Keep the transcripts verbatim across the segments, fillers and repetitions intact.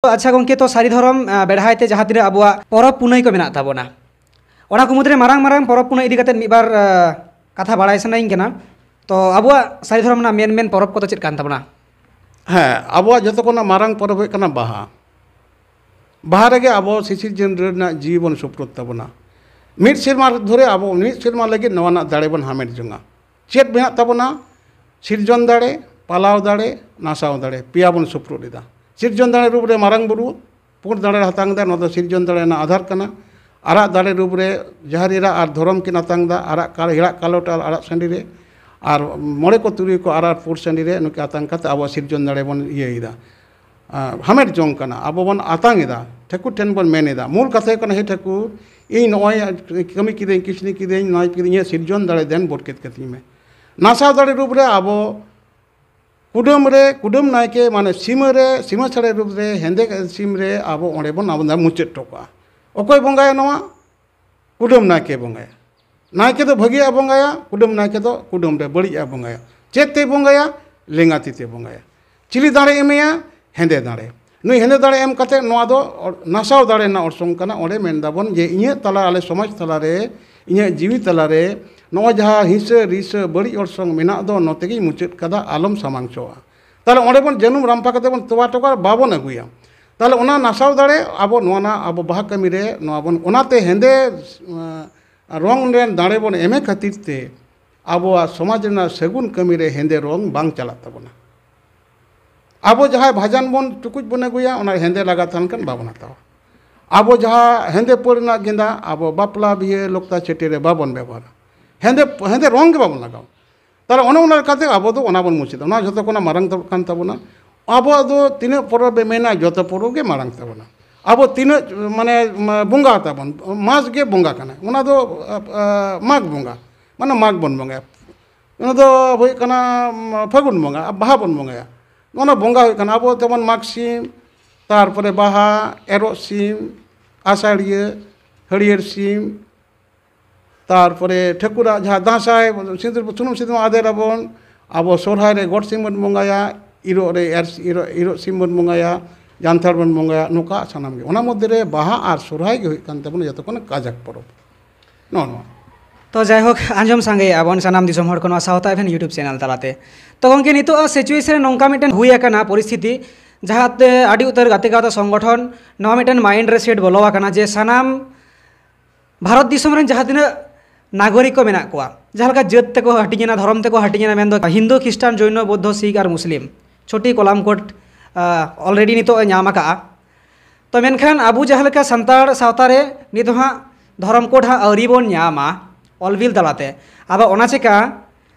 ᱟᱪᱪᱷᱟ ᱜᱚᱢᱠᱮ, ᱛᱚ ᱥᱟᱹᱨᱤ ᱫᱷᱚᱨᱚᱢ ᱟᱸ, ᱵᱮᱲᱦᱟᱭ ᱛᱮ ᱡᱟᱦᱟᱸ ᱛᱤᱱᱟᱹᱜ ᱟᱵᱚᱣᱟᱜ ᱯᱚᱨᱚᱵᱽ ᱯᱩᱱᱟᱹᱭ ᱠᱚ ᱢᱮᱱᱟᱜ ᱛᱟᱵᱚᱱᱟ, ᱚᱱᱟ ᱠᱚ ᱢᱩᱫᱽᱨᱮ ᱢᱟᱨᱟᱝ ᱢᱟᱨᱟᱝ ᱯᱚᱨᱚᱵᱽ ᱯᱩᱱᱟᱹᱭ ᱤᱫᱤ ᱠᱟᱛᱮ ᱢᱤᱫ ᱵᱟᱨ ᱟᱸ, ᱠᱟᱛᱷᱟ ᱵᱟᱲᱟᱭ ᱥᱟᱱᱟᱧ ᱠᱟᱱᱟ᱾ ᱛᱚ ᱟᱵᱚᱣᱟᱜ ᱥᱟᱹᱨᱤ ᱫᱷᱚᱨᱚᱢ ᱨᱮᱱᱟᱜ ᱢᱮᱱ ᱢᱮᱱ ᱯᱚᱨᱚᱵᱽ ᱠᱚᱫᱚ ᱪᱮᱫ ᱠᱟᱱ ᱛᱟᱵᱚᱱᱟ? ᱦᱮᱸ, ᱟᱵᱚᱣᱟᱜ ᱡᱚᱛᱚ ᱠᱷᱚᱱᱟᱜ ᱢᱟᱨᱟᱝ ᱯᱚᱨᱚᱵᱽ ᱦᱩᱭᱩᱜ ᱠᱟᱱᱟ ᱵᱟᱦᱟ᱾ ᱵᱟᱦᱟ ᱨᱮᱜᱮ ᱟᱵᱚ ᱥᱤᱥᱤᱨᱡᱟᱹᱣ ᱨᱮᱱᱟᱜ ᱡᱤᱣᱤ ᱵᱚᱱ ᱥᱩᱯᱨᱩᱫ ᱛᱟᱵᱚᱱᱟ᱾ ᱢᱤᱫ ᱥᱮᱨᱢᱟ ᱫᱷᱚᱨᱮ ᱟᱵᱚ ᱢᱤᱫ ᱥᱮᱨᱢᱟ ᱞᱟᱹᱜᱤᱫ ᱱᱚᱣᱟ ᱨᱮᱱᱟᱜ ᱫᱟᱲᱮ ᱵᱚᱱ ᱦᱟᱢᱮᱴ ᱡᱚᱝᱟ᱾ ᱪᱮᱫ ᱢᱮᱱᱟᱜ ᱛᱟᱵᱚᱱᱟ? ᱥᱤᱨᱡᱚᱱ ᱫᱟᱲᱮ, ᱯᱟᱞᱟᱣ ᱫᱟᱲᱮ, ᱱᱟᱥᱟᱣ ᱫᱟᱲᱮ, ᱯᱮᱭᱟ ᱵᱚᱱ ᱥᱩᱯᱨᱩᱫ ᱮᱫᱟ᱾ ᱥᱤᱨᱡᱚᱱ ᱫᱟᱲᱮ ᱨᱩᱯ ᱨᱮ ᱢᱟᱨᱟᱝ ᱵᱩᱨᱩ, ᱯᱩᱸᱰ ᱫᱟᱲᱮ ᱦᱟᱛᱟᱝ ᱮᱫᱟ, ᱱᱚᱣᱟ ᱫᱚ ᱥᱤᱨᱡᱚᱱ ᱫᱟᱲᱮ ᱨᱮᱱᱟᱜ ᱟᱫᱷᱟᱨ ᱠᱟᱱᱟ᱾ ᱟᱨᱟᱜ ᱫᱟᱲᱮ ᱨᱩᱯ ᱨᱮ ᱡᱟᱦᱮᱨ ᱮᱨᱟ ᱟᱨ ᱫᱷᱚᱨᱚᱢ ᱠᱤᱱ ᱟᱛᱟᱝ ᱮᱫᱟ, ᱟᱨᱟᱜ ᱠᱟᱞ-, ᱦᱮᱲᱟᱜ ᱠᱟᱞᱚᱴ ᱟᱨ ᱟᱨᱟᱜ ᱥᱟᱺᱰᱤ ᱨᱮ, ᱟᱨ ᱢᱚᱬᱮ ᱠᱚ ᱛᱩᱨᱩᱭ ᱠᱚ ᱟᱨᱟᱜ ᱯᱩᱸᱰ ᱥᱟᱺᱰᱤ ᱨᱮ ᱱᱩᱠᱤᱱ ᱟᱛᱟᱝ ᱠᱟᱛᱮ ᱟᱵᱚᱣᱟᱜ ᱥᱤᱨᱡᱚᱱ ᱫᱟᱲᱮ ᱵᱚᱱ ᱤᱭᱟᱹᱭᱮᱫᱟ, ᱟᱸ, ᱦᱟᱢᱮᱴ ᱡᱚᱝ ᱠᱟᱱᱟ, ᱟᱵᱚ ᱵᱚᱱ ᱟᱛᱟᱝ ᱮᱫᱟ᱾ ᱴᱷᱟᱹᱠᱩᱨ ᱴᱷᱮᱱ ᱵᱚᱱ ᱢᱮᱱ ᱮᱫᱟ, ᱢᱩᱞ ᱠᱟᱛᱷᱟ ᱦᱩᱭᱩᱜ ᱠᱟᱱᱟ, ᱦᱮ ᱴᱷᱟᱹᱠᱩᱨ, ᱤᱧ ᱱᱚᱜᱼᱚᱭ ᱠᱟᱹᱢᱤ ᱠᱤᱫᱟᱹᱧ, ᱠᱤᱥᱱᱤ ᱠᱤᱫᱟᱹᱧ, ᱱᱚᱣᱟ ᱠᱤᱫᱟᱹᱧ, ᱤᱧᱟᱹᱜ ᱥᱤᱨᱡᱚᱱ ᱫᱟᱲᱮ ᱫᱮᱱ ᱵᱚᱨᱠᱮᱛ ᱠᱟᱹᱛᱤᱧ ᱢᱮ᱾ ᱱᱟᱥᱟᱣ ᱫᱟᱲᱮ ᱨᱩᱯ ᱨᱮ ᱟᱵᱚ ᱠᱩᱰᱟᱹᱢ ᱨᱮ, ᱠᱩᱰᱟᱹᱢ ᱱᱟᱭᱠᱮ ᱢᱟᱱᱮ ᱥᱤᱢᱟᱹ ᱨᱮ, ᱥᱤᱢᱟᱹ ᱥᱟᱹᱲᱮ ᱨᱩᱯ ᱨᱮ, ᱦᱮᱸᱫᱮ ᱥᱤᱢ ᱨᱮ ᱟᱵᱚ ᱚᱸᱰᱮ ᱵᱚᱱ, ᱟᱵᱚ ᱵᱚᱱ ᱢᱩᱪᱟᱹᱫ ᱦᱚᱴᱚ ᱠᱟᱜᱼᱟ᱾ ᱚᱠᱚᱭ ᱵᱚᱸᱜᱟᱭᱟ ᱱᱚᱣᱟ? ᱠᱩᱰᱟᱹᱢ ᱱᱟᱭᱠᱮ ᱵᱚᱸᱜᱟᱭᱟ᱾ ᱱᱟᱭᱠᱮ ᱫᱚ ᱵᱷᱟᱹᱜᱤᱭᱟᱜ ᱵᱚᱸᱜᱟᱭᱟ, ᱠᱩᱰᱟᱹᱢ ᱱᱟᱭᱠᱮ ᱫᱚ ᱠᱩᱰᱟᱹᱢ ᱨᱮ ᱵᱟᱹᱲᱤᱡᱟᱜ ᱵᱚᱸᱜᱟᱭᱟ᱾ ᱪᱮᱫ ᱛᱮᱭ ᱵᱚᱸᱜᱟᱭᱟ? ᱞᱮᱸᱜᱟ ᱛᱤ ᱛᱮ ᱵᱚᱸᱜᱟᱭᱟ᱾ ᱪᱤᱞᱤ ᱫᱟᱲᱮ ᱮᱢᱮᱭᱟ? ᱦᱮᱸᱫᱮ ᱫᱟᱲᱮ᱾ ᱱᱩᱭ ᱦᱮᱸᱫᱮ ᱫᱟᱲᱮ ᱮᱢ ᱠᱟᱛᱮ ᱱᱚᱣᱟ ᱫᱚ ᱚ-, ᱱᱟᱥᱟᱣ ᱫᱟᱲᱮ ᱨᱮᱱᱟᱜ ᱚᱨᱥᱚᱝ ᱠᱟᱱᱟ᱾ ᱚᱸᱰᱮ ᱢᱮᱱ ᱫᱟᱵᱚᱱ ᱡᱮ ᱤᱧᱟᱹᱜ ᱛᱟᱞᱟ, ᱟᱞᱮ ᱥᱚᱢᱟᱡᱽ ᱛᱟᱞᱟᱨᱮ, ᱤᱧᱟᱹᱜ ᱡᱤᱣᱤ ᱛᱟᱞᱟᱨᱮ ᱱᱚᱜᱼᱚᱭ ᱡᱟᱦᱟᱸ ᱦᱤᱸᱥᱟᱹ ᱨᱤᱥᱟᱹ ᱵᱟᱹᱲᱤᱡ ᱚᱨᱥᱚᱝ ᱢᱮᱱᱟᱜ ᱫᱚ, ᱱᱚᱛᱮ ᱜᱤᱧ ᱢᱩᱪᱟᱹᱫ ᱠᱟᱫᱟ, ᱟᱞᱚᱢ ᱥᱟᱢᱟᱝ ᱦᱚᱪᱚᱣᱟᱜᱼᱟ᱾ ᱛᱟᱦᱞᱮ ᱚᱸᱰᱮ ᱵᱚᱱ ᱡᱟᱹᱱᱩᱢ ᱨᱟᱢᱯᱷᱟ ᱠᱟᱛᱮ ᱵᱚᱱ ᱛᱚᱣᱟ ᱦᱚᱴᱚ ᱠᱟᱜᱼᱟ, ᱵᱟᱵᱚᱱ ᱟᱹᱜᱩᱭᱟ᱾ ᱛᱟᱦᱞᱮ ᱚᱱᱟ ᱱᱟᱥᱟᱣ ᱫᱟᱲᱮ ᱟᱵᱚ ᱱᱚᱣᱟ ᱱᱟ-, ᱟᱵᱚ ᱵᱟᱦᱟ ᱠᱟᱹᱢᱤ ᱨᱮ ᱱᱚᱣᱟ ᱵᱚᱱ, ᱚᱱᱟᱛᱮ ᱦᱮᱸᱫᱮ, ᱮᱸ, ᱨᱚᱝ ᱨᱮᱱ ᱫᱟᱲᱮ ᱵᱚᱱ ᱮᱢᱮ ᱠᱷᱟᱹᱛᱤᱨ ᱛᱮ ᱟᱵᱚᱣᱟᱜ ᱥᱚᱢᱟᱡᱽ ᱨᱮᱱᱟᱜ ᱥᱟᱹᱜᱩᱱ ᱠᱟᱹᱢᱤ ᱨᱮ ᱦᱮᱸᱫᱮ ᱨᱚᱝ ᱵᱟᱝ ᱪᱟᱞᱟᱜ ᱛᱟᱵᱚᱱᱟ᱾ ᱟᱵᱚ ᱡᱟᱦᱟᱸᱭ ᱵᱷᱟᱡᱟᱱ ᱵᱚᱱ ᱴᱩᱠᱩᱡ ᱵᱚᱱ ᱟᱹᱜᱩᱭᱟ, ᱚᱱᱟ ᱦᱮᱸᱫᱮ ᱞᱟᱜᱟ ᱛᱟᱦᱮᱱ ᱠᱷᱟᱱ ᱵᱟᱵᱚᱱ ᱦᱟᱛᱟᱣᱟ᱾ ᱟᱵᱚ ᱡᱟᱦᱟᱸ ᱦᱮᱸᱫᱮ ᱯᱟᱹᱲ ᱨᱮᱱᱟᱜ ᱜᱮᱸᱫᱟᱜ, ᱟᱵᱚ ᱵᱟᱯᱞᱟ, ᱵᱤᱦᱟᱹ, ᱞᱚᱠᱛᱟ, ᱪᱷᱟᱹᱴᱭᱟᱹ ᱨᱮ ᱵᱟᱵᱚᱱ ᱵᱮᱵᱚᱦᱟᱨᱟ᱾ ᱦᱮᱸᱫᱮ, ᱦᱮᱸᱫᱮ ᱨᱚᱝ ᱜᱮ ᱵᱟᱵᱚᱱ ᱞᱟᱜᱟᱣᱟ᱾ ᱛᱟᱦᱞᱮ ᱚᱱᱮ ᱚᱱᱟ ᱞᱮᱠᱟᱛᱮ ᱟᱵᱚ ᱫᱚ ᱚᱱᱟ ᱵᱚᱱ ᱢᱩᱪᱟᱹᱫᱟ᱾ ᱚᱱᱟ ᱡᱷᱚᱛᱚ ᱠᱷᱚᱱᱟᱜ ᱢᱟᱨᱟᱝ ᱛᱟᱵᱚ-, ᱠᱟᱱ ᱛᱟᱵᱚᱱᱟ᱾ ᱟᱵᱚᱣᱟᱜ ᱫᱚ ᱛᱤᱱᱟᱹᱜ ᱯᱚᱨᱚᱵᱽ ᱮ ᱢᱮᱱᱟ, ᱡᱚᱛᱚ ᱯᱚᱨᱚᱵᱽ ᱜᱮ ᱢᱟᱨᱟᱝ ᱛᱟᱵᱚᱱᱟ᱾ ᱟᱵᱚ ᱛᱤᱱᱟᱹᱜ, ᱢᱟᱱᱮ, ᱢᱟ-, ᱵᱚᱸᱜᱟ ᱛᱟᱵᱚᱱ, ᱢᱟᱥ ᱜᱮ ᱵᱚᱸᱜᱟ ᱠᱟᱱᱟᱭ᱾ ᱚᱱᱟ ᱫᱚ, ᱟ, ᱟ, ᱢᱟᱜᱽ ᱵᱚᱸᱜᱟ, ᱢᱟᱱᱮ ᱢᱟᱜᱽ ᱵᱚᱱ ᱵᱚᱸᱜᱟᱭᱟ᱾ ᱚᱱᱟ ᱫᱚ ᱦᱩᱭᱩᱜ ᱠᱟᱱᱟ, ᱢ, ᱯᱷᱟᱹᱜᱩᱱ ᱵᱚᱸᱜᱟ, ᱵᱟᱦᱟ ᱵᱚᱱ ᱵᱚᱸᱜᱟᱭᱟ᱾ ᱱᱚᱜᱼᱚ ᱱᱚᱣᱟ ᱵᱚᱸᱜᱟ ᱦᱩᱭᱩᱜ ᱠᱟᱱᱟ ᱟᱵᱚ ᱡᱮᱢᱚᱱ ᱢᱟᱜᱽ ᱥᱤᱢ, ᱛᱟᱨᱯᱚᱨᱮ ᱵᱟᱦᱟ, ᱮᱨᱚᱜ ᱥᱤᱢ, ᱟᱥᱟᱲᱤᱭᱟᱹ, ᱦᱟᱹᱲᱭᱟᱹᱨ ᱥᱤᱢ, ᱛᱟᱨᱯᱚᱨᱮ ᱴᱷᱟᱹᱠᱩᱨᱟᱜ ᱡᱟᱦᱟᱸ ᱫᱟᱸᱥᱟᱭ, ᱥᱤᱸᱫᱩᱨ, ᱥᱩᱱᱩᱢ ᱥᱤᱸᱫᱩᱨ ᱟᱫᱮᱨ ᱟᱵᱚᱱ, ᱟᱵᱚ ᱥᱚᱨᱦᱟᱭ ᱨᱮ ᱜᱚᱴ ᱥᱤᱢ ᱵᱚᱱ ᱵᱚᱸᱜᱟᱭᱟ, ᱤᱨᱚᱜ ᱨᱮ ᱮᱨ, ᱤᱨᱚᱜ, ᱤᱨᱚᱜ ᱥᱤᱢ ᱵᱚᱱ ᱵᱚᱸᱜᱟᱭᱟ, ᱡᱟᱱᱛᱷᱟᱲ ᱵᱚᱱ ᱵᱚᱸᱜᱟᱭᱟ, ᱱᱚᱝᱠᱟ ᱥᱟᱱᱟᱢ ᱜᱮ᱾ ᱚᱱᱟ ᱢᱚᱫᱽᱫᱷᱮ ᱨᱮ ᱵᱟᱦᱟ ᱟᱨ ᱥᱚᱨᱦᱟᱭ ᱜᱮ ᱦᱩᱭᱩᱜ ᱠᱟᱱ ᱛᱟᱵᱚᱱᱟ ᱡᱚᱛᱚ ᱠᱷᱚᱱ ᱠᱟᱡᱟᱠ ᱯᱚᱨᱚᱵᱽ᱾ ᱱᱚᱜᱼᱚ ᱱᱚᱣᱟ᱾ ᱛᱚ ᱡᱟᱭᱦᱳᱠ, ᱟᱸᱡᱚᱢ ᱥᱟᱸᱜᱮᱭᱮᱫᱼᱟ ᱵᱚᱱ ᱥᱟᱱᱟᱢ ᱫᱤᱥᱚᱢ ᱦᱚᱲ ᱠᱚ ᱱᱚᱣᱟ ᱥᱟᱶᱛᱟ ᱮᱯᱷ ᱮᱢ YouTube channel ᱛᱟᱞᱟᱛᱮ᱾ ᱛᱚ ᱜᱚᱢᱠᱮ, ᱱᱤᱛᱚᱜ ᱥᱤᱪᱩᱭᱮᱥᱚᱱ ᱱᱚᱝᱠᱟ ᱢᱤᱫᱴᱮᱱ ᱦᱩᱭ ᱟᱠᱟᱱᱟ ᱯᱚᱨᱤᱥᱛᱷᱤᱛᱤ, ᱡᱟᱦᱟᱸᱛᱮ ᱟᱹᱰᱤ ᱩᱛᱟᱹᱨ ᱜᱟᱛᱮ ᱜᱟᱶᱛᱟ ᱥᱚᱝᱜᱚᱴᱷᱚᱱ ᱱᱚᱣᱟ ᱢᱤᱫᱴᱮᱱ ᱢᱟᱭᱤᱱᱰ ᱨᱮ ᱥᱮᱴ ᱵᱚᱞᱚ ᱟᱠᱟᱱᱟ ᱡᱮ ᱥᱟᱱᱟᱢ ᱵᱷᱟᱨᱚᱛ ᱫᱤᱥᱚᱢ ᱨᱮᱱ ᱡᱟᱦᱟᱸ ᱛᱤᱱᱟᱹᱜ ᱱᱟᱜᱚᱨᱤᱠ ᱠᱚ ᱢᱮᱱᱟᱜ ᱠᱚᱣᱟ, ᱡᱟᱦᱟᱸ ᱞᱮᱠᱟ ᱡᱟᱹᱛ ᱛᱮᱠᱚ ᱦᱟᱹᱴᱤᱧ ᱮᱱᱟ, ᱫᱷᱚᱨᱚᱢ ᱛᱮᱠᱚ ᱦᱟᱹᱴᱤᱧ ᱮᱱᱟ, ᱢᱮᱱᱫᱚ ᱦᱤᱱᱫᱩ, ᱠᱷᱨᱤᱥᱴᱟᱱ, ᱡᱚᱭᱱᱚ, ᱵᱳᱫᱽᱫᱷᱚ, ᱥᱤᱠᱷ ᱟᱨ ᱢᱩᱥᱞᱤᱢ, ᱪᱷᱚᱴᱤ ᱠᱚᱞᱟᱢ ᱠᱳᱰ ᱚᱞᱨᱮᱰᱤ ᱱᱤᱛᱚᱜ ᱮ ᱧᱟᱢ ᱟᱠᱟᱫᱼᱟ᱾ ᱛᱚ ᱢᱮᱱᱠᱷᱟᱱ ᱟᱵᱚ ᱡᱟᱦᱟᱸ ᱞᱮᱠᱟ ᱥᱟᱱᱛᱟᱲ ᱥᱟᱶᱛᱟ ᱨᱮ ᱱᱤᱛ ᱫᱚ ᱦᱟᱸᱜ ᱫᱷᱚᱨᱚᱢ ᱠᱳᱰ ᱦᱟᱸᱜ ᱟᱹᱣᱨᱤ ᱵᱚᱱ ᱧᱟᱢᱟ ᱚᱞ ᱵᱤᱞ ᱛᱟᱞᱟᱛᱮ᱾ ᱟᱫᱚ ᱚᱱᱟ ᱪᱮᱠᱟ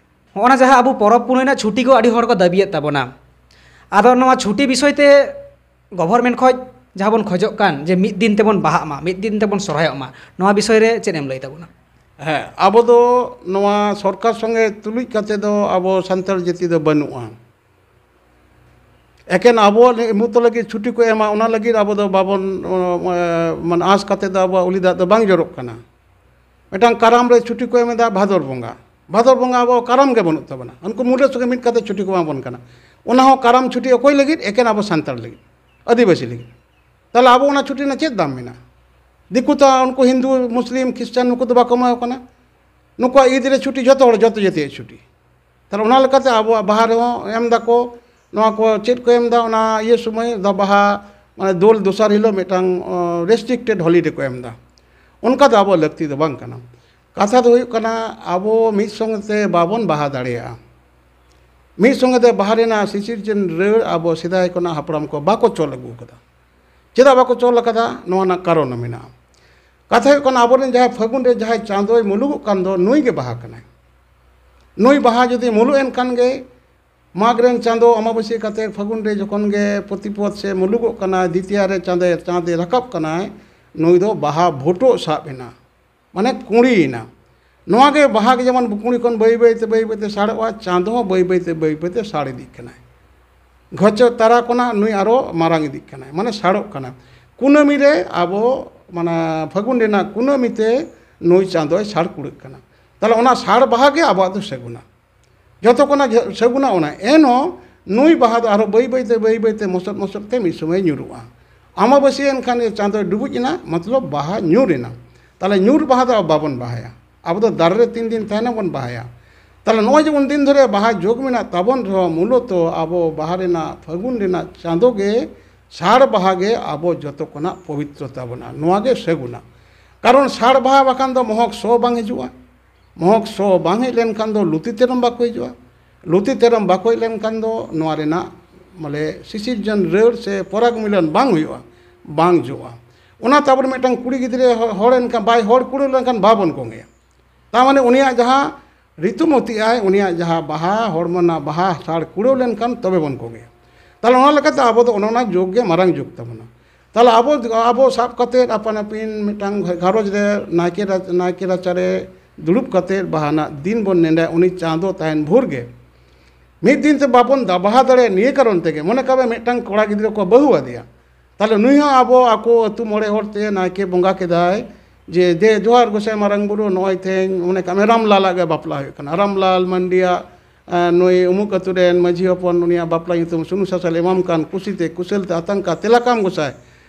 ᱦᱚᱸᱜᱼᱚ ᱱᱟ ᱡᱟᱦᱟᱸ ᱟᱵᱚ ᱯᱚᱨᱚᱵᱽ ᱯᱩᱱᱟᱹᱭ ᱨᱮᱱᱟᱜ ᱪᱷᱩᱴᱤ ᱠᱚ ᱟᱹᱰᱤ ᱦᱚᱲ ᱠᱚ ᱫᱟᱹᱵᱤᱭᱮᱫ ᱛᱟᱵᱚᱱᱟ, ᱟᱫᱚ ᱱᱚᱣᱟ ᱪᱷᱩᱴᱤ ᱵᱤᱥᱚᱭ ᱛᱮ ᱜᱚᱵᱷᱚᱨᱢᱮᱱᱴ ᱠᱷᱚᱱ ᱡᱟᱦᱟᱸ ᱵᱚᱱ ᱠᱷᱚᱡᱚᱜ ᱠᱟᱱ ᱡᱮ ᱢᱤᱫ ᱫᱤᱱ ᱛᱮᱵᱚᱱ ᱵᱟᱦᱟᱜ ᱢᱟ, ᱢᱤᱫ ᱫᱤᱱ ᱛᱮᱵᱚᱱ ᱥᱚᱨᱦᱟᱭᱚᱜ ᱢᱟ, ᱱᱚᱣᱟ ᱵᱤᱥᱚᱭ ᱨᱮ ᱪᱮᱫ ᱮᱢ ᱞᱟᱹᱭ ᱛᱟᱵᱚᱱᱟ? ᱦᱮᱸ, ᱟᱵᱚ ᱫᱚ ᱱᱚᱣᱟ ᱥᱚᱨᱠᱟᱨ ᱥᱚᱸᱜᱮ ᱛᱩᱞᱩᱡ ᱠᱟᱛᱮ ᱫᱚ ᱟᱵᱚ ᱥᱟᱱᱛᱟᱲ ᱡᱟᱹᱛᱤ ᱫᱚ ᱵᱟᱹᱱᱩᱜᱼᱟ᱾ ᱮᱠᱮᱱ ᱟᱵᱚ ᱢᱚᱛᱚ ᱞᱟᱹᱜᱤᱫ ᱪᱷᱩᱴᱤ ᱠᱚ ᱮᱢᱟ, ᱚᱱᱟ ᱞᱟᱹᱜᱤᱫ ᱟᱵᱚ ᱫᱚ ᱵᱟᱵᱚᱱ, ᱚ, ᱢᱟᱱᱮ ᱟᱸᱥ ᱠᱟᱛᱮ ᱫᱚ ᱟᱵᱚᱣᱟᱜ ᱩᱞᱤ ᱫᱟᱜ ᱫᱚ ᱵᱟᱝ ᱡᱚᱨᱚᱜ ᱠᱟᱱᱟ᱾ ᱢᱤᱫᱴᱟᱝ ᱠᱟᱨᱟᱢ ᱨᱮ ᱪᱷᱩᱴᱤ ᱠᱚ ᱮᱢ ᱮᱫᱟ ᱵᱷᱟᱫᱚᱨ ᱵᱚᱸᱜᱟ᱾ ᱵᱷᱟᱫᱚᱨ ᱵᱚᱸᱜᱟ ᱟᱵᱚ ᱠᱟᱨᱟᱢ ᱜᱮ ᱵᱟᱹᱱᱩᱜ ᱛᱟᱵᱚᱱᱟ᱾ ᱩᱱᱠᱩ ᱢᱩᱰᱟᱹ ᱥᱚᱸᱜᱮ ᱢᱤᱫ ᱠᱟᱛᱮ ᱪᱷᱩᱴᱤ ᱠᱚ ᱮᱢᱟ ᱵᱚᱱ ᱠᱟᱱᱟ᱾ ᱚᱱᱟ ᱦᱚᱸ ᱠᱟᱨᱟᱢ ᱪᱷᱩᱴᱤ ᱚᱠᱚᱭ ᱞᱟᱹᱜᱤᱫ? ᱮᱠᱮᱱ ᱟᱵᱚ ᱥᱟᱱᱛᱟᱲ ᱞᱟᱹᱜᱤᱫ, ᱟᱹᱫᱤᱵᱟᱹᱥᱤ ᱞᱟᱹᱜᱤᱫ᱾ ᱛᱟᱦᱚᱞᱮ ᱟᱵᱚ ᱚᱱᱟ ᱪᱷᱩᱴᱤ ᱨᱮᱱᱟᱜ ᱪᱮᱫ ᱫᱟᱢ ᱢᱮᱱᱟᱜᱼᱟ? ᱫᱤᱠᱩ ᱛᱚ ᱩᱱᱠᱩ ᱦᱤᱱᱫᱩ, ᱢᱩᱥᱞᱤᱢ, ᱠᱷᱨᱤᱥᱴᱟᱱ, ᱱᱩᱠᱩ ᱫᱚ ᱵᱟᱠᱚ ᱮᱢᱟ ᱠᱚ ᱠᱟᱱᱟ᱾ ᱱᱩᱠᱩᱣᱟᱜ ᱤᱫ ᱨᱮ ᱪᱷᱩᱴᱤ ᱡᱚᱛᱚ ᱦᱚᱲ, ᱡᱚᱛᱚ ᱡᱟᱹᱛᱤᱭᱟᱜ ᱪᱷᱩᱴᱤ᱾ ᱛᱟᱦᱚᱞᱮ ᱚᱱᱟ ᱞᱮᱠᱟᱛᱮ ᱟᱵᱚᱣᱟᱜ ᱵᱟᱦᱟ ᱨᱮᱦᱚᱸ ᱮᱢ ᱫᱟᱠᱚ, ᱱᱚᱣᱟ ᱠᱚ ᱪᱮᱫ ᱠᱚ ᱮᱢ ᱮᱫᱟ, ᱚᱱᱟ ᱤᱭᱟᱹ ᱥᱚᱢᱚᱭ ᱫᱚ ᱵᱟᱦᱟ, ᱢᱟᱱᱮ ᱫᱳᱞ ᱫᱚᱥᱟᱨ ᱦᱤᱞᱳᱜ ᱢᱤᱫᱴᱟᱝ, ᱚ, ᱨᱮᱥᱴᱨᱤᱠᱴᱮᱰ ᱦᱚᱞᱤᱰᱮ ᱠᱚ ᱮᱢ ᱮᱫᱟ᱾ ᱚᱱᱠᱟ ᱫᱚ ᱟᱵᱚᱣᱟᱜ ᱞᱟᱹᱠᱛᱤ ᱫᱚ ᱵᱟᱝ ᱠᱟᱱᱟ᱾ ᱠᱟᱛᱷᱟ ᱫᱚ ᱦᱩᱭᱩᱜ ᱠᱟᱱᱟ, ᱟᱵᱚ ᱢᱤᱫ ᱥᱚᱸᱜᱮ ᱛᱮ ᱵᱟᱵᱚᱱ ᱵᱟᱦᱟ ᱫᱟᱲᱮᱭᱟᱜᱼᱟ᱾ ᱢᱤᱫ ᱥᱚᱸᱜᱮ ᱛᱮ ᱵᱟᱦᱟ ᱨᱮᱱᱟᱜ ᱥᱤᱥᱤᱨᱡᱟᱹᱱ ᱨᱟᱹᱲ ᱟᱵᱚ ᱥᱮᱫᱟᱭ ᱠᱷᱚᱱᱟᱜ ᱦᱟᱯᱲᱟᱢ ᱠᱚ ᱵᱟᱠᱚ ᱪᱚᱞ ᱟᱹᱜᱩ ᱟᱠᱟᱫᱟ᱾ ᱪᱮᱫᱟᱜ ᱵᱟᱠᱚ ᱪᱚᱞ ᱟᱠᱟᱫᱟ? ᱱᱚᱣᱟ ᱨᱮᱱᱟᱜ ᱠᱟᱨᱚᱱ ᱦᱚᱸ ᱢᱮᱱᱟᱜᱼᱟ᱾ ᱠᱟᱛᱷᱟ ᱦᱩᱭᱩᱜ ᱠᱟᱱᱟ, ᱟᱵᱚᱨᱮᱱ ᱡᱟᱦᱟᱸᱭ ᱯᱷᱟᱹᱜᱩᱱ ᱨᱮ ᱡᱟᱦᱟᱸᱭ ᱪᱟᱸᱫᱚᱭ ᱢᱩᱞᱩᱜᱚᱜ ᱠᱟᱱ ᱫᱚ, ᱱᱩᱭ ᱜᱮ ᱵᱟᱦᱟ ᱠᱟᱱᱟᱭ᱾ ᱱᱩᱭ ᱵᱟᱦᱟ ᱡᱩᱫᱤ ᱢᱩᱞᱩᱜ ᱮᱱ ᱠᱷᱟᱱ ᱜᱮ, ᱢᱟᱜᱽ ᱨᱮᱱ ᱪᱟᱸᱫᱚ ᱟᱢᱟᱵᱟᱹᱥᱭᱟᱹ ᱠᱟᱛᱮ ᱯᱷᱟᱹᱜᱩᱱ ᱨᱮ ᱡᱚᱠᱷᱚᱱ ᱜᱮ ᱯᱨᱚᱛᱤᱯᱚᱫ ᱥᱮ ᱢᱩᱞᱩᱜᱚᱜ ᱠᱟᱱᱟᱭ, ᱫᱤᱛᱤᱭᱟ ᱨᱮ ᱪᱟᱸᱫᱚ, ᱪᱟᱸᱫᱮ ᱨᱟᱠᱟᱵ ᱠᱟᱱᱟᱭ, ᱱᱩᱭ ᱫᱚ ᱵᱟᱦᱟ ᱵᱷᱩᱴᱳᱜ ᱥᱟᱵ ᱮᱱᱟ, ᱢᱟᱱᱮ ᱠᱩᱲᱤᱭᱮᱱᱟ᱾ ᱱᱚᱣᱟ ᱜᱮ ᱵᱟᱦᱟ ᱜᱮ ᱡᱮᱢᱚᱱ ᱵᱩᱠᱩᱲᱤ ᱠᱷᱚᱱ ᱵᱟᱹᱭ ᱵᱟᱹᱭ ᱛᱮ, ᱵᱟᱹᱭ ᱵᱟᱹᱭ ᱛᱮ ᱥᱟᱲᱚᱜᱼᱟ, ᱪᱟᱸᱫᱚ ᱦᱚᱸ ᱵᱟᱹᱭ ᱵᱟᱹᱭ ᱛᱮ, ᱵᱟᱹᱭ ᱵᱟᱹᱭ ᱛᱮ ᱥᱟᱲ ᱤᱫᱤᱜ ᱠᱟᱱᱟᱭ᱾ ᱜᱷᱚᱪᱚ ᱛᱟᱨᱟ ᱠᱷᱚᱱᱟᱜ ᱱᱩᱭ ᱟᱨᱚ ᱢᱟᱨᱟᱝ ᱤᱫᱤᱜ ᱠᱟᱱᱟᱭ, ᱢᱟᱱᱮ ᱥᱟᱲᱚᱜ ᱠᱟᱱᱟ᱾ ᱠᱩᱱᱟᱹᱢᱤ ᱨᱮ ᱟᱵᱚ, ᱢᱟᱱᱮ ᱯᱷᱟᱹᱜᱩᱱ ᱨᱮᱱᱟᱜ ᱠᱩᱱᱟᱹᱢᱤ ᱛᱮ ᱱᱩᱭ ᱪᱟᱸᱫᱚᱭ ᱥᱟᱲ ᱠᱩᱲᱟᱹᱜ ᱠᱟᱱᱟ᱾ ᱛᱟᱦᱚᱞᱮ ᱚᱱᱟ ᱥᱟᱲ ᱵᱟᱦᱟ ᱜᱮ ᱟᱵᱚᱣᱟᱜ ᱫᱚ ᱥᱟᱹᱜᱩᱱᱟ᱾ ᱡᱚᱛᱚ ᱠᱷᱚᱱᱟᱜ ᱡᱷᱟᱹ-, ᱥᱟᱹᱜᱩᱱᱟ ᱚᱱᱟ᱾ ᱮᱱᱦᱚᱸ ᱱᱩᱭ ᱵᱟᱦᱟ ᱫᱚ ᱟᱨᱦᱚᱸ ᱵᱟᱹᱭ ᱵᱟᱹᱭ ᱛᱮ, ᱵᱟᱹᱭ ᱵᱟᱹᱭ ᱛᱮ, ᱢᱚᱥᱚᱫ ᱢᱚᱥᱚᱫ ᱛᱮ ᱢᱤᱫ ᱥᱚᱢᱚᱭ ᱧᱩᱨᱩᱜᱼᱟ᱾ ᱟᱢᱟᱵᱟᱹᱥᱭᱟᱹ ᱮᱱᱠᱷᱟᱱ ᱜᱮ ᱪᱟᱸᱫᱚᱭ ᱰᱩᱵᱩᱡ ᱮᱱᱟ, ᱢᱚᱛᱞᱚᱵ ᱵᱟᱦᱟ ᱧᱩᱨ ᱮᱱᱟ᱾ ᱛᱟᱦᱚᱞᱮ ᱧᱩᱨ ᱵᱟᱦᱟ ᱫᱚ ᱟᱵᱚ ᱵᱟᱵᱚᱱ ᱵᱟᱦᱟᱭᱟ᱾ ᱟᱵᱚ ᱫᱚ ᱫᱟᱨᱮ ᱨᱮ ᱛᱤᱱ ᱫᱤᱱ ᱛᱟᱦᱮᱱᱟ ᱵᱚᱱ ᱵᱟᱦᱟᱭᱟ᱾ ᱛᱟᱦᱚᱞᱮ ᱱᱚᱜᱼᱚᱭ ᱡᱮ ᱩᱱ ᱫᱤᱱ ᱫᱷᱚᱨᱮ ᱵᱟᱦᱟ ᱡᱳᱜᱽ ᱢᱮᱱᱟᱜ ᱛᱟᱵᱚᱱ ᱨᱮᱦᱚᱸ, ᱢᱩᱞᱚᱛᱚ ᱟᱵᱚ ᱵᱟᱦᱟ ᱨᱮᱱᱟᱜ, ᱯᱷᱟᱹᱜᱩᱱ ᱨᱮᱱᱟᱜ ᱪᱟᱸᱫᱚ ᱜᱮ, ᱥᱟᱲ ᱵᱟᱦᱟ ᱜᱮ ᱟᱵᱚ ᱡᱚᱛᱚ ᱠᱷᱚᱱᱟᱜ ᱯᱚᱵᱤᱛᱨᱚ ᱛᱟᱵᱚᱱᱟ, ᱱᱚᱣᱟ ᱜᱮ ᱥᱟᱹᱜᱩᱱᱟ᱾ ᱠᱟᱨᱚᱱ ᱥᱟᱲ ᱵᱟᱦᱟ ᱵᱟᱠᱷᱟᱱ ᱫᱚ ᱢᱚᱦᱚᱠ ᱥᱚ ᱵᱟᱝ ᱦᱤᱡᱩᱜᱼᱟ᱾ ᱢᱚᱦᱚᱠ ᱥᱚ ᱵᱟᱝ ᱦᱮᱡ ᱞᱮᱱᱠᱷᱟᱱ ᱫᱚ ᱞᱩᱛᱤ ᱛᱮᱨᱚᱢ ᱵᱟᱠᱚ ᱦᱤᱡᱩᱜᱼᱟ᱾ ᱞᱩᱛᱤ ᱛᱮᱨᱚᱢ ᱵᱟᱠᱚ ᱦᱮᱡ ᱞᱮᱱᱠᱷᱟᱱ ᱫᱚ ᱱᱚᱣᱟ ᱨᱮᱱᱟᱜ, ᱢᱟᱱᱮ, ᱥᱤᱥᱤᱨᱡᱚᱱ ᱨᱟᱹᱲ ᱥᱮ ᱯᱚᱨᱟᱜᱽ ᱢᱤᱞᱚᱱ ᱵᱟᱝ ᱦᱩᱭᱩᱜᱼᱟ, ᱵᱟᱝ ᱡᱚᱜᱼᱟ᱾ ᱚᱱᱟ ᱛᱟᱵᱚᱱ ᱢᱤᱫᱴᱟᱝ ᱠᱩᱲᱤ ᱜᱤᱫᱽᱨᱟᱹ ᱦᱚ-, ᱦᱚᱲ ᱮᱱᱠᱷᱟᱱ ᱵᱟᱭ ᱦᱚᱲ ᱠᱩᱲᱟᱹᱣ ᱞᱮᱱᱠᱷᱟᱱ ᱵᱟᱵᱚᱱ ᱠᱚᱝᱜᱮᱭᱟ᱾ ᱛᱟᱨ ᱢᱟᱱᱮ ᱩᱱᱤᱭᱟᱜ ᱡᱟᱦᱟᱸ ᱨᱤᱛᱩᱢᱚᱛᱤ ᱟᱭ, ᱩᱱᱤᱭᱟᱜ ᱡᱟᱦᱟᱸ ᱵᱟᱦᱟ, ᱦᱚᱲᱢᱚ ᱨᱮᱱᱟᱜ ᱵᱟᱦᱟ ᱥᱟᱲ ᱠᱩᱲᱟᱹᱣ ᱞᱮᱱᱠᱷᱟᱱ ᱛᱚᱵᱮ ᱵᱚᱱ ᱠᱚᱝᱜᱮᱭᱟ᱾ ᱛᱟᱦᱚᱞᱮ ᱚᱱᱟ ᱞᱮᱠᱟᱛᱮ ᱟᱵᱚ ᱫᱚ ᱚᱱᱮ ᱚᱱᱟ ᱡᱳᱜᱽ ᱜᱮ ᱢᱟᱨᱟᱝ ᱡᱳᱜᱽ ᱛᱟᱵᱚᱱᱟ᱾ ᱛᱟᱦᱚᱞᱮ ᱟᱵᱚ, ᱟᱵᱚ ᱥᱟᱵ ᱠᱟᱛᱮᱫ ᱟᱯᱟᱱ ᱟᱹᱯᱤᱱ ᱢᱤᱫᱴᱟᱝ ᱜᱷᱟᱨᱚᱸᱡᱽ ᱨᱮ ᱱᱟᱭᱠᱮ ᱨᱟ-, ᱱᱟᱭᱠᱮ ᱨᱟᱪᱟᱨᱮ ᱫᱩᱲᱩᱵ ᱠᱟᱛᱮᱫ ᱵᱟᱦᱟ ᱨᱮᱱᱟᱜ ᱫᱤᱱ ᱵᱚᱱ ᱱᱮᱰᱟᱭᱟ, ᱩᱱᱤ ᱪᱟᱸᱫᱚ ᱛᱟᱦᱮᱱ ᱵᱷᱳᱨ ᱜᱮ᱾ ᱢᱤᱫ ᱫᱤᱱ ᱛᱮ ᱵᱟᱵᱚᱱ ᱫᱟ-, ᱵᱟᱦᱟ ᱫᱟᱲᱮᱭᱟᱜᱼᱟ ᱱᱤᱭᱟᱹ ᱠᱟᱨᱚᱱ ᱛᱮᱜᱮ, ᱢᱚᱱᱮ ᱠᱟᱜ ᱢᱮ ᱢᱤᱫᱴᱟᱝ ᱠᱚᱲᱟ ᱜᱤᱫᱽᱨᱟᱹ ᱠᱚ ᱵᱟᱹᱦᱩ ᱟᱫᱮᱭᱟ, ᱛᱟᱦᱚᱞᱮ ᱱᱩᱭ ᱦᱚᱸ ᱟᱵᱚ ᱟᱠᱚ ᱟᱹᱛᱩ ᱢᱚᱬᱮ ᱦᱚᱲ ᱛᱮ ᱱᱟᱭᱠᱮ ᱵᱚᱸᱜᱟ ᱠᱮᱫᱟᱭ ᱡᱮ, "ᱫᱮ ᱡᱚᱦᱟᱨ ᱜᱚᱸᱥᱟᱭ ᱢᱟᱨᱟᱝ ᱵᱩᱨᱩ, ᱱᱚᱜᱼᱚᱭ ᱛᱮᱦᱮᱧ ᱢᱚᱱᱮ ᱠᱟᱜ ᱢᱮ ᱨᱟᱢᱞᱟᱞᱟᱜ ᱜᱮ ᱵᱟᱯᱞᱟ ᱦᱩᱭᱩᱜ ᱠᱟᱱᱟ, ᱨᱟᱢᱞᱟᱞ ᱢᱟᱱᱰᱤᱭᱟᱜ, ᱮᱸ, ᱱᱩᱭ ᱩᱢᱩᱠ ᱟᱹᱛᱩ ᱨᱮᱱ ᱢᱟᱹᱡᱷᱤ ᱦᱚᱯᱚᱱ ᱩᱱᱤᱭᱟᱜ ᱵᱟᱯᱞᱟ ᱧᱩᱛᱩᱢ ᱥᱩᱱᱩ ᱥᱟᱥᱟᱞ ᱮᱢᱟᱢ ᱠᱟᱱ, ᱠᱩᱥᱤᱛᱮ ᱠᱩᱥᱟᱹᱞ ᱛᱮ ᱟᱛᱟᱝ ᱠᱟ ᱛᱮᱞᱟ ᱠᱟᱢ ᱜᱚᱸᱥᱟᱭ᱾